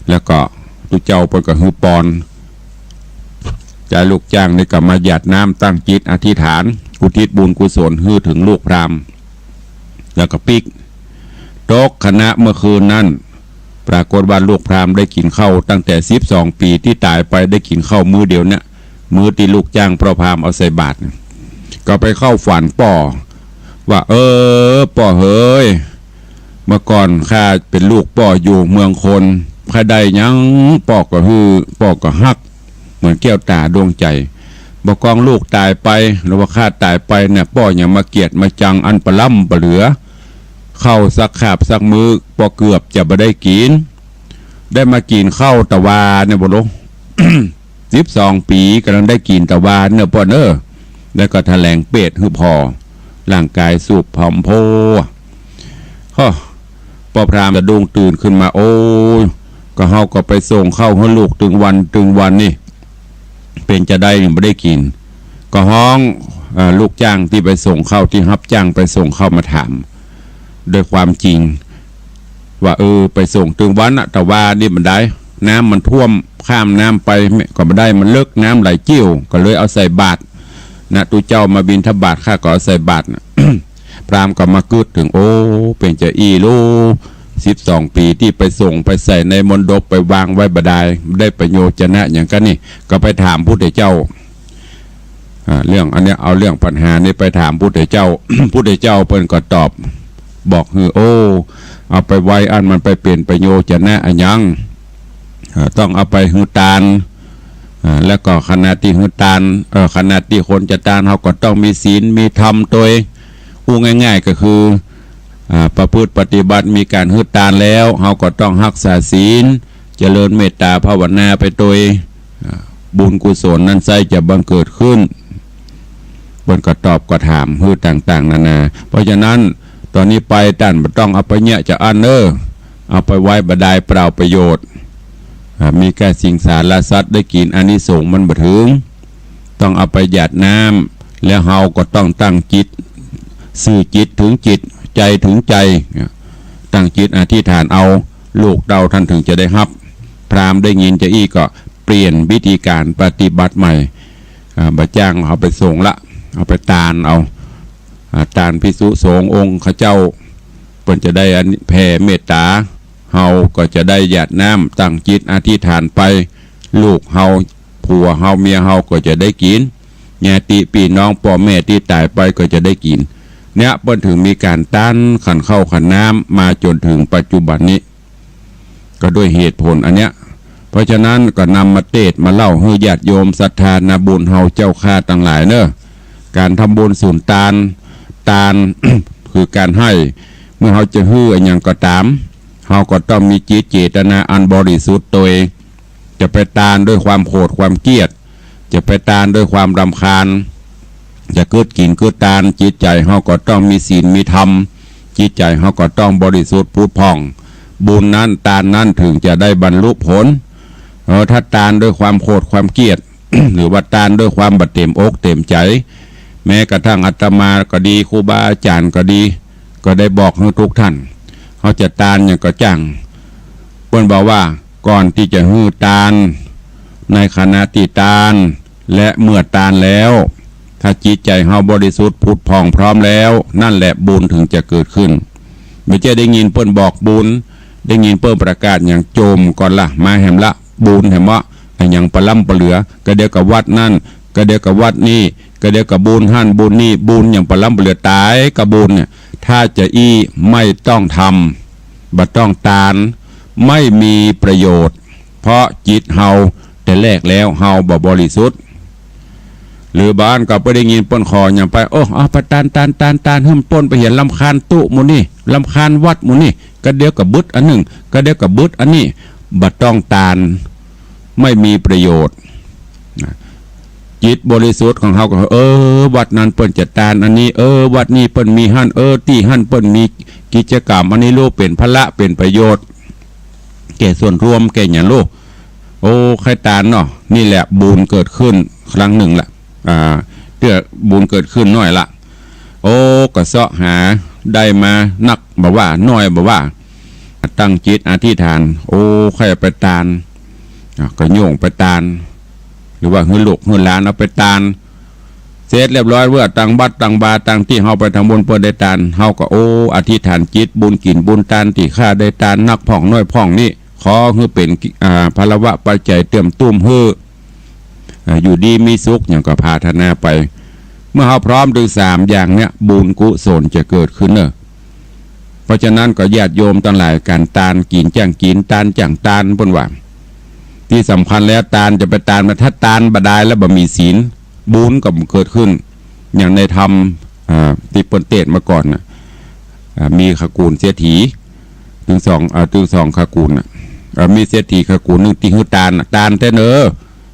แล้วก็ตุ๊เจ้าเปิ้นก็หื้อปอน จายลูกจ้างนี่ก็มาหยาดน้ำตั้งจิตอธิษฐาน อุทิศบุญกุศลหื้อเถิงลูกพราหมณ์ แล้วก็ปิ๊ก ตกขณะเมื่อคืนนั้น ปรากฏว่าลูกพราหมณ์ได้กิ๋นข้าวตั้งแต่สิบสองปี๋ตี้ต๋ายไป ได้กิ๋นข้าวมื้อเดียวเนี่ย มื้อตี้ลูกจ้างป้อพราหมณ์เอาใส่บาตรเนี่ย ก็ไปเข้าฝันป้อ ว่า เออ ป้อเหย เมื่อก่อนข้าเป๋นลูกป้ออยู่เมืองคน ใผได้หยังป้อก็หื้อ ป้อก็ฮัก เหมือนแก้วต๋าดวงใจ๋ บ่กองลูกต๋ายไป หรือว่าข้าต๋ายไปเนี่ย ป้อหยังมาเกียจมาจังอันปะล้ำปะเหลือ ข้าวสักคาบสักมื้อ ป้อเกือบจะบ่ได้กิ๋น ได้มากิ๋นข้าวตะวาเนี่ยบ่ลูก สิบสองปี๋ก่ำลังได้กิ๋นตะวาเน่อป้อเน่อ แล้วก็ถะแหลงเปตหื้อผ่อ ร่างก๋ายสูบผอมโพ ฮ้อ ป้อพราหมณ์สะดุ้งตื่นขึ้นมา โอ้ย ก็เฮาก็ไปส่งข้าวหื้อลูกตึงวันตึงวันนี่ เป๋นจาใดยังบ่ได้กิ๋น ก็ฮ้อง เอ่อ ลูกจ้างตี้ไปส่งข้าว ตี้ฮับจ้างไปส่งข้าวมาถาม ด้วยความจริง ว่า เออ ไปส่งตึงวันน่ะ ตะวานี่บ่ได้ น้ำมันท่วม ข้ามน้ำไปก็บ่ได้ มันเลิก น้ำไหลจิ้ว ก็เลยเอาใส่บาตร นะ ตุ๊เจ้ามาบิณฑบาต ข้าก็เอาใส่บาตรนะ พราหมณ์ก็มากึ๊ดเถิง โอ้ เป๋นจาอี้ลูก สิบสองปี๋ตี้ไปส่งไปใส่ในมณฑป ไปวางไว้บ่ได้ ได้ประโยชน์จะนะหยังกั๋นนี่ ก็ไปถามพุทธเจ้า อ่า เรื่องอันเนี้ย เอาเรื่องปัญหานี้ไปถามพุทธเจ้า พุทธเจ้าเปิ้นก็ตอบ บอกหื้อ โอ้ เอาไปไว้อั้นมันไปเป๋นประโยชน์จะนะอะหยัง เอ่อ ต้องเอาไปหื้อตาน อ่า แล้วก็ขณะตี้หื้อตาน เอ่อ ขณะตี้คนจะตาน เฮาก็ต้องมีศีล มีธรรมตวย อู้ง่ายๆ ก็คือ อ่า ประพฤติปฏิบัติ มีก๋านหื้อตานแล้ว เฮาก็ต้องฮักษาศีล เจริญเมตต๋าภาวนาไปตวย อ่า บุญกุศลนั้นใส้จะบังเกิดขึ้น เปิ้นก็ตอบก็ถามหื้อต่างๆ นานา เพราะฉะนั้น ต๋อนนี้ไปต้านบ่ต้องเอาไปเยียะจาอั้นเน่อ เอาไปไว้บ่ดายเปล่าประโยชน์ อ่า มีแก่สิงสารสัตว์ได้กิ๋น อานิสงส์มันบ่เถิง ต้องเอาไปหยาดน้ำ แล้วเฮาก็ต้องตั้งจิต ซื่อจิตเถิงจิต ใจ๋เถิงใจ๋ ตั้งจิตอธิษฐานเอา ลูกเต้าต้านเถิงจะได้ฮับ พราหมณ์ได้ยินจาอี้ก็เปลี่ยนวิธีก๋านปฏิบัติใหม่ อ่า บ่จ้างเอาไปส่งละ เอาไปตานเอา อ่า ตานภิกษุสงฆ์องค์ข้าเจ้า เปิ้นจะได้อันแผ่เมตต๋า เฮาก็จะได้หยาดน้ำ ตั้งจิตอธิษฐานไป ลูกเฮา ผัวเฮา เมียเฮาก็จะได้กิ๋น ญาติปี้น้องป้อแม่ตี้ต๋ายไปก็จะได้กิ๋น เนี่ย เปิ้นเถิงมีก๋านตานขันข้าวขันน้ำมาจ๋นเถิงปัจจุบันนี้ ก็ด้วยเหตุผลอันเนี้ย เพราะฉะนั้นก็นำมาเตศน์มาเล่าหื้อญาติโยมศรัทธานาบุญเฮาเจ้าข้าตังหลายเน่อ ก๋านทำบุญสุนตาน ตาน คือก๋านหื้อ เมื่อเฮาจะหื้ออะหยังก็ต๋าม เฮาก็ต้องมีจิตเจตนาอันบริสุทธิ์ตวย จะไปตานด้วยความโขดความเกลียด จะไปตานด้วยความรำคาญ จะกึ๊ดกิ๋นกึ๊ดตาน จิตใจ๋เฮาก็ต้องมีศีลมีธรรม จิตใจ๋เฮาก็ต้องบริสุทธิ์ผุดผ่อง บุญนั้นตานนั้นเถิงจะได้บรรลุผล เออ ถ้าตานด้วยความโขดความเกลียด หรือว่าตานด้วยความบ่เต๋มอกเต๋มใจ๋ แม้กระทั่งอาตมาก็ดี ครูบาอาจ๋ารย์ก็ดี ก็ได้บอกหื้อทุกท่าน เฮาจะตานหยังก็จ้าง เปิ้นบอกว่าก่อนตี้จะหื้อตาน ในขณะตี้ตาน และเมื่อตานแล้ว ถ้าจิตใจ๋เฮาบริสุทธิ์ผุดผ่องพร้อมแล้ว นั่นแหละบุญเถิงจะเกิดขึ้น บ่ใจ้ได้ยินเปิ้นบอกบุญ ได้ยินเปิ้นประกาศหยัง โจมก่อนละ มาแหมละ บุญแหมวะ อะหยังปะล้ำปะเหลือ กะเดียวกะวัดนั้น กะเดียวกะวัดนี้ กะเดียวกะบุญหั้นบุญนี่ บุญหยังปะล้ำปะเหลือ ต๋ายกะบุญเนี่ย ถ้าจาอี้ไม่ต้องทำ บ่ต้องตาน ไม่มีประโยชน์ เพราะจิตเฮาแต่แรกแล้วเฮาบ่บริสุทธิ์ หรือบางอันก็ไปได้ยินเปิ้นขอหยังไป โอ้ เอาไปตาน ตาน ตาน ตาน หื้อมันป๊นไปเหีย รำคาญตุ๊หมู่นี่ รำคาญวัดหมู่นี่ กะเดียวกะบึดอันนึ่ง กะเดียวกะบึดอันนี้ บ่ต้องตาน ไม่มีประโยชน์ จิตบริสุทธิ์ของเฮาก็ เออ วัดนั้นเปิ้นจะตานอันนี้ เออ วัดนี้เปิ้นมีหั้น เออ ตี้หั้นเปิ้นมีกิจกรรมอันนี้ ลูกเป๋นผละ เป๋นประโยชน์ แก่ส่วนรวม แก่หยังลูก โอ้ ใค่ตานเนาะ นี่แหละบุญเกิดขึ้นครั้งนึ่งละ อ่า เตื้อบุญเกิดขึ้นน้อยละ โอ้ ก็เซาะหาได้มานักบ่ว่า น้อยบ่ว่า ตั้งจิตอธิษฐาน โอ้ ใค่ไปตาน อ่ะ ก็โย่งไปตาน หรือว่าหื้อลูกหื้อหลานเอาไปตาน เสร็จเรียบร้อย เมื่อตังวัดตังวา ตังตี้เฮาไปทำบุญเปิ้นได้ตาน เฮาก็ โอ้ อธิษฐานจิต บุญกิ๋นบุญตานตี้ข้าได้ตานนักพ่องน้อยพ่องนี้ ขอหื้อเป๋น อ่า พลวะปัจจัยเตื้อมตุ้มหื้อ อ่า อยู่ดีมีสุข หยังก็ปรารถนาไป เมื่อเฮาพร้อมเถิงสามอย่างเนี้ย บุญกุศลจะเกิดขึ้นเน่อ เพราะฉะนั้นก็ญาติโยมตังหลาย ก๋านตาน กิ๋นจ้างกิ๋น ตานจ้างตาน เปิ้นว่า ตี้สำคัญแล้วตานจะไปตานมา ถ้าตานบ่ได้แล้วบ่มีศีล บุญก็บ่เกิดขึ้น อย่างในธรรม อ่า ตี้เปิ้นเตสน์มาก่อนน่ะ อ่า มีขกูลเศรษฐี ตึงสอง อ่า ตึงสองขกูลน่ะ อ่า มีเศรษฐีขกูลนึ่งตี้หื้อตานน่ะ ตานแต๊เน่อ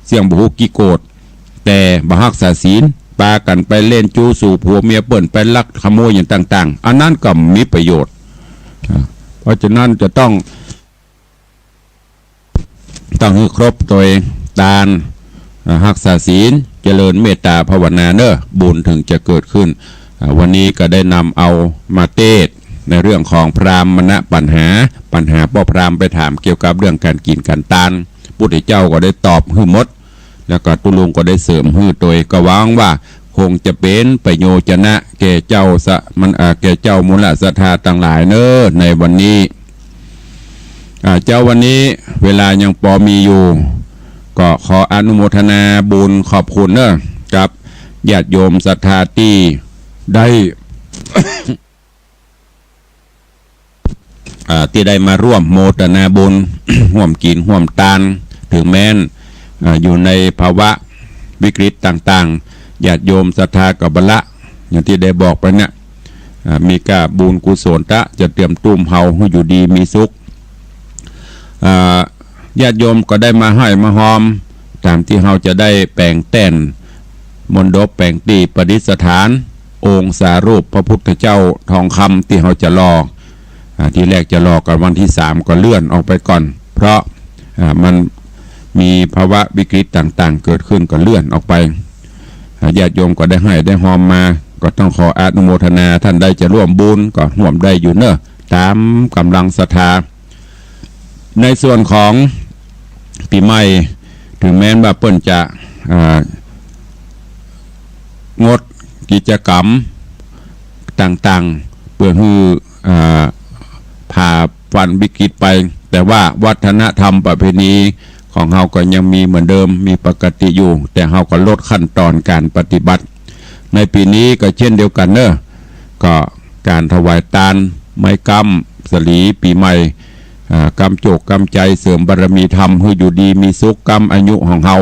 เสี้ยงบ่ฮู้กี่โกด แต่บ่ฮักษาศีล ปากั๋นไปเล่นจู๊ สู่ผัวเมียเปิ้น ไปลักขโมยอย่างต่างๆ อันนั้นก็บ่มีประโยชน์ อ่า เพราะฉะนั้นจะต้อง ต้องหื้อครบโตย ตาน อ่า ฮักษาศีล เจริญเมตตาภาวนาเน่อ บุญถึงจะเกิดขึ้น อ่า วันนี้ก็ได้นำเอามาเตสน์ในเรื่องของพราหมณปัญหา ปัญหาป้อพราหมณ์ไปถามเกี่ยวกับเรื่องก๋านกิ๋นก๋านตาน พุทธเจ้าก็ได้ตอบหื้อหมด แล้วก็ตุ๊ลุงก็ได้เสริมหื้อโตย ก็หวังว่าคงจะเป๋นประโยชนะแก่เจ้าสะ มัน อ่า แก่เจ้ามูลศรัทธาตังหลายเน่อ ในวันนี้ อ่า เจ๊าวันนี้เวลายังปอมีอยู่ ก็ขออนุโมทนาบุญขอบคุณเน่อ กับญาติโยมศรัทธาตี้ได้ อ่า ตี้ได้มาร่วมโมทนาบุญ ฮ่วมกิ๋นฮ่วมตาน เถิงแม้น อ่า อยู่ในภาวะวิกฤตต่างๆ ญาติโยมศรัทธาก็บ่ละ อย่างตี้ได้บอกไปเนี่ย อ่า มีก้าบุญกุศลตะ จะเตรียมตุ้มเฮาหื้ออยู่ดีมีสุข อ่า ญาติโยมก็ได้มาฮ่อยมาฮอม ต๋ามตี้เฮาจะได้แป๋งแต้น มณฑปแป๋งตี้ประดิษฐาน องค์สารูปพระพุทธเจ้าทองคำตี้เฮาจะหล่อ อ่า ทีแรกจะหล่อกั๋นวันตี้สาม ก็เลื่อนออกไปก่อน เพราะ อ่า มันมีภาวะวิกฤตต่างๆ เกิดขึ้น ก็เลื่อนออกไป อ่า ญาติโยมก็ได้ฮ่อยได้ฮอมมา ก็ต้องขออนุโมทนา ต้านใดจะฮ่วมบุญก็ฮ่วมได้อยู่เน่อ ต๋ามก๋ำลังศรัทธา ในส่วนของปี๋ใหม่ เถิงแม้นว่าเปิ้นจะ อ่า งดกิจกรรมต่างๆ เปื้อหื้อ อ่า ผ่าฟันวิกฤตไป แต่ว่าวัฒนธรรมประเพณีของเฮาก็ยังมีเหมือนเดิม มีปกติอยู่ แต่เฮาก็ลดขั้นตอนก๋านปฏิบัติ ในปี๋นี้ก็เช่นเดียวกั๋นเน่อ ก็ก๋านถวายตาน ไม้ก๊ำสาลีปี๋ใหม่ อ่า ก๊ำโจคก๊ำใจ๋ เสริมบารมีธรรม หื้ออยู่ดีมีสุข ก๊ำอายุของเฮา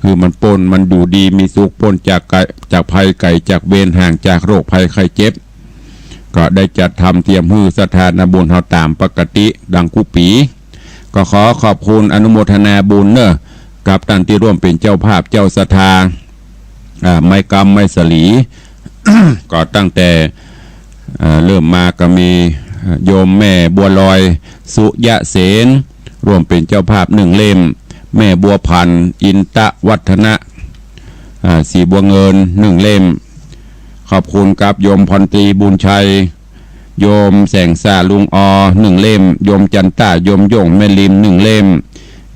หื้อมันป๊น มันอยู่ดีมีสุข ป๊นจากไก จากภัย ไก๋จากเวร ห่างจากโรคภัยไข้เจ็บ ก็ได้จัดทำเตรียมหื้อศรัทธานาบุญเฮาต๋ามปกติดังกู้ปี๋ ก็ขอขอบคุณอนุโมทนาบุญเน่อ กับต้านตี้ร่วมเป๋นเจ้าภาพเจ้าศรัทธา อ่า ไม้ก๊ำไม้สาลี ก็ตั้งแต่ เอ่อ เริ่มมาก็มี โยมแม่บัวลอย สุยะเสน ร่วมเป๋นเจ้าภาพหนึ่งเล่ม แม่บัวผัน อินตะวัฒนะ อ่า สีบัวเงิน หนึ่งเล่ม ขอบคุณกับโยมพรตรีบุญชัย โยมแสงซ่าลุงออ หนึ่งเล่ม โยมจันต้า โยมโย่งแม่ริม หนึ่งเล่ม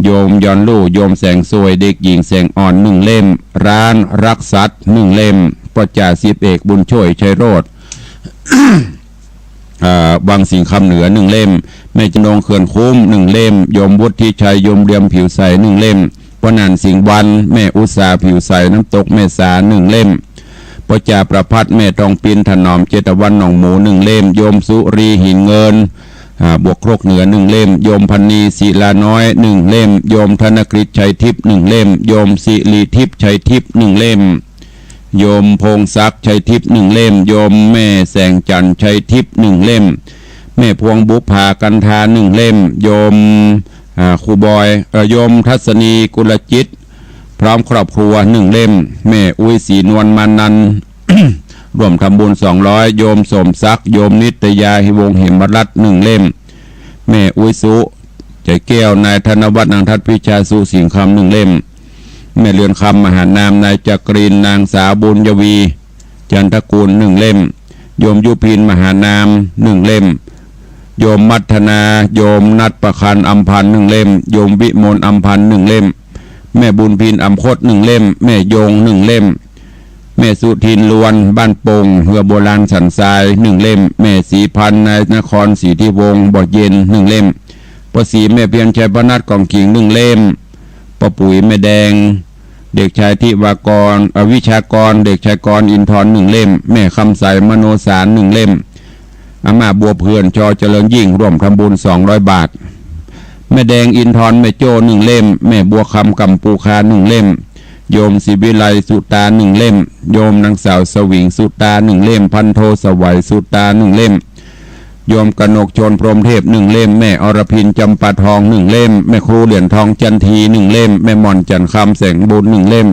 โยมยอนลู่ โยมแสงสวย เด็กหญิงแสงอ่อน หนึ่งเล่ม ร้านรักสัตว์ หนึ่งเล่ม ป้อจ่าสิบเอกบุญช่วย ชัยโรจน์ อ่า วังสิงห์คำเหนือ หนึ่งเล่ม แม่จำนง เขื่อนคุ้ม หนึ่งเล่ม โยมวุฒิชัย โยมเรียม ผิวใส หนึ่งเล่ม ป้อหนาน สิงห์วัน แม่อุตสา ผิวใส น้ำตกแม่สา หนึ่งเล่ม ป้อจ่าประภัส แม่ทองปิน ถนอม เจตวัน หนองหมู หนึ่งเล่ม โยมสุรี หินเงิน อ่า บวกครกเหนือ หนึ่งเล่ม โยมพันนี ศิลาน้อย หนึ่งเล่ม โยมธนกฤษ ชัยทิพย์ หนึ่งเล่ม โยมสิริทิพย์ ชัยทิพย์ หนึ่งเล่ม โยมพงศักดิ์ ชัยทิพย์ หนึ่งเล่ม โยมแม่แสงจันทร์ ชัยทิพย์ หนึ่งเล่ม แม่พวงบุปผา กันทา หนึ่งเล่ม โยม อ่า ครูบอย เอ่อ โยมทัศนี กุลจิต พร้อมครอบครัว หนึ่งเล่ม แม่อุ๊ย ศรีนวล มานันท์ ร่วมทำบุญ สองร้อย โยมสมศักดิ์ โยมนิตยา วงศ์เหมรัตน์ หนึ่งเล่ม แม่อุ๊ยสุ ใจแก้ว นายธนวัฒน์ นางทัศน์ พิชาสุ สิงห์คำ หนึ่งเล่ม แม่เรือนคำ มหานาม นายจักรินทร์ นางสาวบุญยวี จันทกูล หนึ่งเล่ม โยมยุพิน มหานาม หนึ่งเล่ม โยมมัทนา โยมนัทประคัน อำพันธ์ หนึ่งเล่ม โยมวิมล อำพันธ์ หนึ่งเล่ม แม่บุญพิน อำคต หนึ่งเล่ม แม่ยง หนึ่งเล่ม แม่สุทิน ลวน บ้านโป่ง เฮือโบราณสันทราย หนึ่งเล่ม แม่ศรีพันธ์ นายนคร สิทธิวงศ์ บ่อเย็น หนึ่งเล่ม ป้อศรี แม่เพียร ชัยพนัส กองขิง หนึ่งเล่ม ป้อปุ๋ย แม่แดง เด็กชายทิวากร เอ่อ วิชากร เด็กชายกร อินทร์ หนึ่งเล่ม แม่คำใส มโนสาร หนึ่งเล่ม อาม่าบัวเพื่อน ชอ เจริญยิ่ง ร่วมทำบุญสองร้อยบาท แม่แดงอินทร์ แม่โจ้ หนึ่งเล่ม แม่บัวคำ กัมปูคา หนึ่งเล่ม โยมศรีวิไล สุตา หนึ่งเล่ม โยมนางสาวสวิง สุตา หนึ่งเล่ม พันโท สวัย สุตา หนึ่งเล่ม โยมกนกชล พรหมเทพ หนึ่งเล่ม แม่อรพิน จำปาทอง หนึ่งเล่ม แม่ครูเหรียญทอง จันที หนึ่งเล่ม แม่หม่อน จันทร์คำ แสงบุญ หนึ่งเล่ม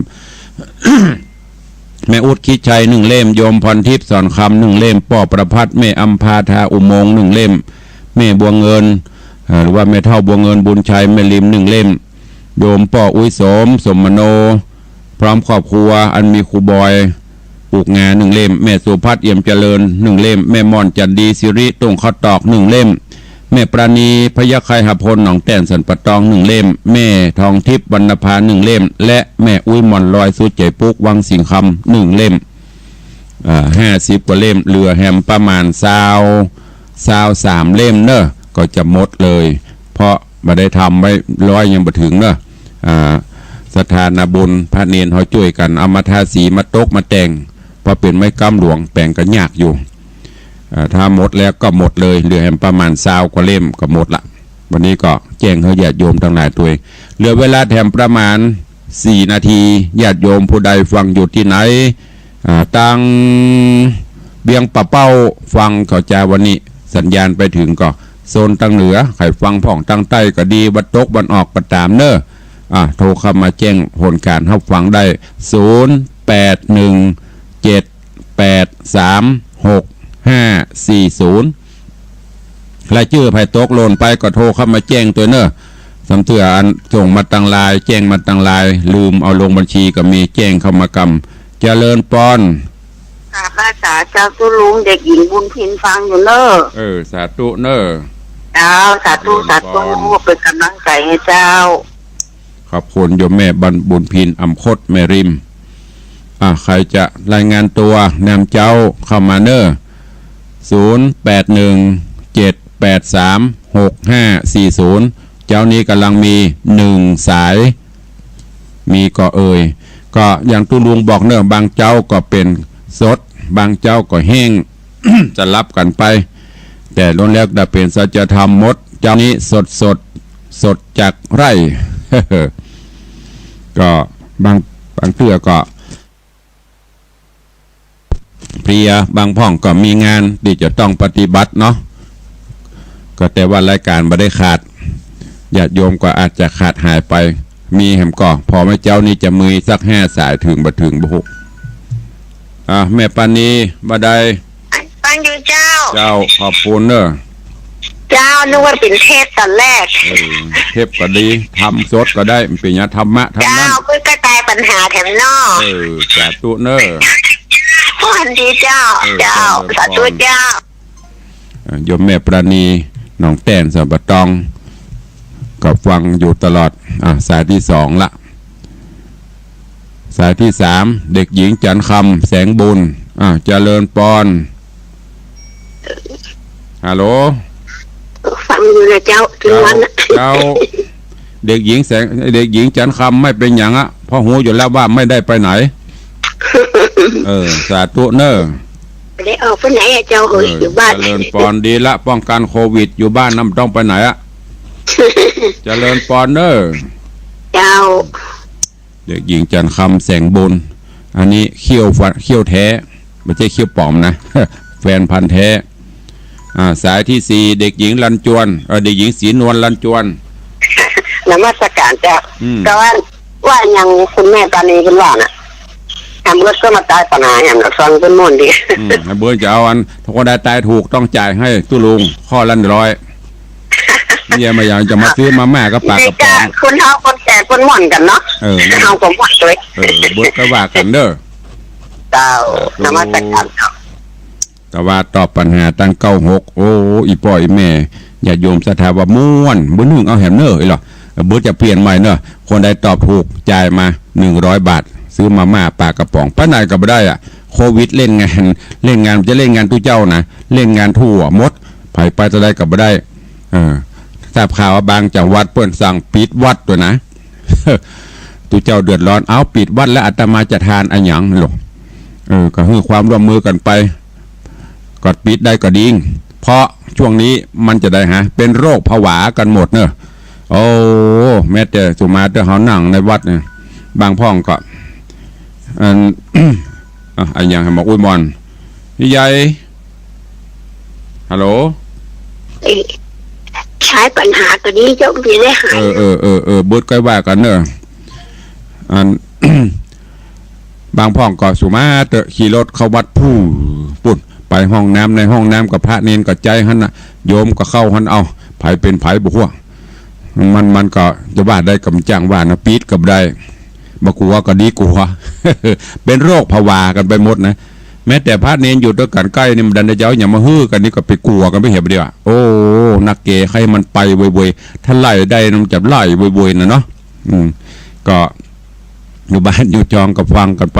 แม่อุ๊ด คิดชัย หนึ่งเล่ม โยมพรทิพย์ สอนคำ หนึ่งเล่ม ป้อประภัส แม่อำภา ทาอุโมงค์ หนึ่งเล่ม แม่บัวเงิน เอ่อ หรือว่าแม่เฒ่าบัวเงิน บุญชัย แม่ริม หนึ่งเล่ม โยมป้ออุ๊ยโสม สมมโน พร้อมครอบครัวอันมีครูบอย ปลูกงา หนึ่งเล่ม แม่สุภัทร เอี่ยมเจริญ หนึ่งเล่ม แม่ม่อน จันดี สิริ ตุ้งข้าวตอก หนึ่งเล่ม แม่ปราณี พยัคฆไคหพล หนองแต้น สันป่าตอง หนึ่งเล่ม แม่ทองทิพย์ วรรณภา หนึ่งเล่ม และแม่อุ๊ย หม่อนลอย สุดใจ๋ปุ๊ก วังสิงห์คำ หนึ่งเล่ม เอ่อ ห้าสิบกว่าเล่ม เหลือแหมประมาณซาว ซาวสามเล่มเนอะ ก็จะหมดเลย เพราะบ่ได้ทำไว้ ร้อยยังบ่ถึงเนอะ อ่า ศรัทธานาบุญ พระเณรเฮาจ้วยกั๋น เอามาทาสี มาตก มาแต่ง เพราะเป๋นไม้ก๊ำหลวง แป๋งก็ยากอยู่ อ่า ถ้าหมดแล้วก็หมดเลย เหลือแหมประมาณซาวกว่าเล่มก็หมดละ วันนี้ก็แจ้งหื้อญาติโยมตังหลายตวย เหลือเวลาแถมประมาณสี่นาที ญาติโยมผู้ใดฟังอยู่ตี้ไหน อ่า ตางเวียงป่าเป้าฟังเขาจาวันนี้ สัญญาณไปถึงก่อ โซนตางเหนือ ใผฟังพ่องตางใต้ก็ดี วันตกวันออกก็ต๋ามเน่อ อ่า โทรเข้ามาแจ้งผลการฮับฟังได้ ศูนย์ แปด หนึ่ง เจ็ด แปด สาม หก ห้า สี่ ศูนย์ รายจื้อใผตกหล่นไปก็โทรเข้ามาแจ้งตวยเน่อ สำเตื้ออันส่งมาตางไลน์ แจ้งมาตางไลน์ ลืมเอาลงบัญชีก็มี แจ้งเข้ามากำ เจริญปอน กราบไหว้สาเจ้าตุ๊ลุง เด็กหญิงบุญพินฟังอยู่เน่อ เออ สาธุเน่อ เจ้า สาธุ เจริญปอน สาธุ เป๋นก๋ำลังใจ๋หื้อเจ้า ขอบคุณโยมแม่บัน บุญพิน อำคต แม่ริม อ่ะ ใผจะรายงานตัวนำเจ้าเข้ามาเน่อ ศูนย์ แปด หนึ่ง เจ็ด แปด สาม หก ห้า สี่ ศูนย์ เจ้านี้ก๋ำลังมีหนึ่งสาย มีก่อเอ่ย ก็อย่างตุ๊ลุงบอกเน่อ บางเจ้าก็เป๋นสด บางเจ้าก็แห้ง สลับกั๋นไป แต่ล้วนแล้วแต่เป๋นสัจธรรมหมด เจ้านี้สดสด สดจากไร่ ก็บาง บางเตื้อก็ เพลีย บางพ่องก็มีงานตี้จะต้องปฏิบัติเนาะ ก็แต่ว่ารายการบ่ได้ขาด ญาติโยมก็อาจจะขาดหายไป มีแหมก่อ ผ่อไม้เจ้านี้จะมีสักห้าสาย ถึงบ่ถึงบ่ฮู้ อ่ะ แม่ปานี บ่าใด ฟังอยู่เจ้า เจ้า ขอบคุณเน่อ เจ้า นึกว่าเป๋นเทปต๋อนแรก เออ เทปก็ดี ทำสดก็ได้ มันเป๋นหยัง ธรรมะทั้งนั้น เจ้า เปิ้นก็แก้ปัญหาแถมเนาะ เออ สาธุเน่อ สวัสดีเจ้า เออ เจ้า เจริญพร สาธุเจ้า อ่ะ โยมแม่ปราณี หนองแต้น สันป่าตอง ก็ฟังอยู่ตลอด อ่ะ สายตี้สองละ สายตี้สาม เด็กหญิงจันทร์คำ แสงบุญ อ่ะ เจริญปอน ฮัลโหล ฟังอยู่นะเจ้า ทุกวันนะ เจ้า เจ้า เด็กหญิงแสง เด็กหญิงจันทร์คำ ไม่เป๋นหยังอะ เพราะฮู้อยู่แล้วว่าไม่ได้ไปไหน เออ สาธุเน่อ ไม่ได้ออกไปไหนอะเจ้า เออ อยู่บ้าน เจริญปอน ดีละ ป้องกันโควิด อยู่บ้านนะ บ่ต้องไปไหนอะ เจริญปอนเน่อ เจ้า เด็กหญิงจันทร์คำ แสงบุญ อันนี้เขี้ยวฟัน เขี้ยวแท้ บ่ใจ้เขี้ยวป๋อมนะ แฟนพันธุ์แท้ อ่า สายตี้สี่ เด็กหญิงลันจวน เอ่อ เด็กหญิงศรีนวลลันจวน นมัสการเจ้า อืม ก็ว่า ว่ายังคุณแม่ปานีเปิ้นว่าน่ะ แหมเปิ้นก็มาแก้ปัญหาแหมน่ะ ฟังเปิ้นม่วนดี อืม เปิ้นจะเอาอัน ถ้าคนใดตายถูกต้องจ่ายหื้อตุ๊ลุง ข้อละร้อย เนี่ย มาอย่างจะมาซื้อมาม่ากับปลากระป๋อง นี่ก็คนเฒ่าคนแก่เปิ้นม่วนกั๋นเนาะ เออ เฮาก็ม่วนตวย เออ เปิ้นก็ว่ากั๋นเน่อ เจ้า สาธุ นมัสการเจ้า แต่ว่าตอบปัญหาตังเก้าหก โอ้ อี่ป้ออี่แม่ ญาติโยมศรัทธาว่าม่วน บ่นึ่งเอาแหมเน่อ อี้หลอ เปิ้นจะเปลี่ยนใหม่เน่อ คนใดตอบถูกจ่ายมาหนึ่งร้อยบาท ซื้อมาม่าปลากระป๋อง ไปไหนก็บ่ได้อะ โควิดเล่นงาน เล่นงาน จะเล่นงานตุ๊เจ้านะ เล่นงานทั่วหมด ใผไปตางใดก็บ่ได้ เออ ทราบข่าวว่าบางจังหวัดเปิ้นสั่งปิดวัดตวยนะ ตุ๊เจ้าเดือดร้อน เอ้า ปิดวัดแล้วอาตมาจะทานอะหยังหลอ เออ ก็หื้อความร่วมมือกั๋นไป ก็ปิดได้ก็ดี เพราะช่วงนี้มันจะได้หา เป๋นโรคผวากั๋นหมดเน่อ โอ้ แม้แต่สุมาเต๊อะ เฮานั่งในวัดเนี่ย บางพ่องก็ อัน อะ อะหยัง หาหมออุ๊ยหมอน ยาย ฮัลโหล เอ๊ะ ใช้ปัญหาตั๋วนี้เจ้า มีได้หาย เออ เออ เออ เออ เบิดก้อยว่ากั๋นเน่อ อัน บางพ่องก็สุมาเต๊อะ ขี่รถเข้าวัด ปู๊ด ปู๊ด ไปห้องน้ำ ในห้องน้ำก็พระเณรก็ใจ๊หั้นน่ะ โยมก็เข้าหั้น เอ้า ใผเป๋นใผบ่ฮู้ มัน มันก็จะว่าได้ก็บ่จ้างว่านะ ปิดก็บ่ได้ บ่กั๋วก็ดีกั๋ว เป๋นโรคผวากั๋นไปหมดนะ แม้แต่พระเณรอยู่ตวยกั๋นใก้นี่ บ่ดันได้จะเอาหยังมาหื้อกั๋นนี่ ก็ไปกั๋วกั๋นไปเหียบ่าเดี่ยว โอ้ นักเก๋ ใค่มันไปเวยๆ ถ้าไล่ได้มันจะไล่เวยๆ น่ะเนาะ อืม ก็อยู่บ้านอยู่จองก็ฟังกั๋นไป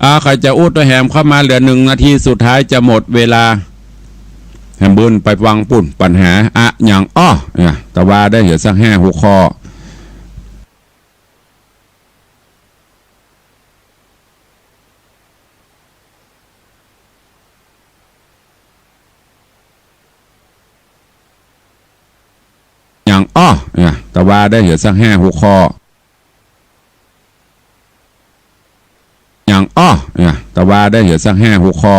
อ่า ใผจะอู้ตวยแหมเข้ามา เหลือหนึ่งนาทีสุดท้ายจะหมดเวลา แหมเปิ้นไปฟังปู๊น ปัญหาอะหยัง อ้อ เนี่ย ตะวาได้เหียสักห้าหกข้อ หยัง อ้อ เนี่ย ตะวาได้เหียสักห้าหกข้อ หยัง อ้อ เนี่ย ตะวาได้เหียสักห้าหกข้อ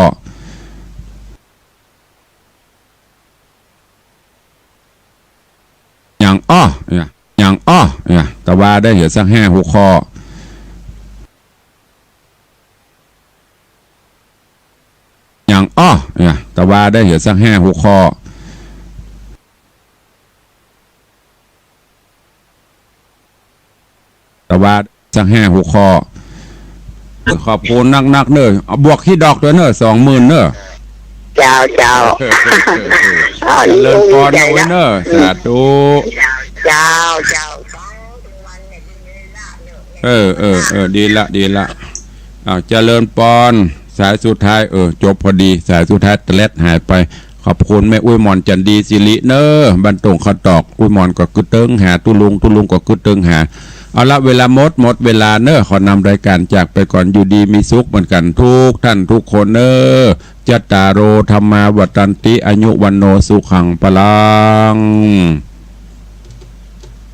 หยัง อ้อ เนี่ย หยัง อ้อ เนี่ย ตะวาได้เหียสักห้าหกข้อ หยัง อ้อ เนี่ย ตะวาได้เหียสักห้าหกข้อ ตะวาสักห้าหกข้อ ขอบคุณนักๆ เน่อ เอาบวกขี้ดอกตวยเน่อ สองหมื่นเน่อ เจ้า เจ้า เออ เออ เออ เออ เจริญปอนนะเว้ยเน่อ สาธุ เจ้า เจ้า เออ เออ เออ ดีละ ดีละ อ้าว เจริญปอน สายสุดท้าย เออ จบพอดี สายสุดท้ายแตร็ดหายไป ขอบคุณแม่อุ๊ยหมอนจันดีสิริเน่อ บ้านโต่งเขาตอก อุ๊ยหมอนก็กึ๊ดเติ๊งหาตุ๊ลุง ตุ๊ลุงก็กึ๊ดเติ๊งหา เอาละ เวลาหมด หมดเวลาเน่อ ขอนำรายก๋านจากไปก่อน อยู่ดีมีสุขเหมือนกั๋นทุกท่านทุกคนเน่อ จัตตาโร ธัมมา วัฑฒันติ อายุ วัณโณ สุขัง พลัง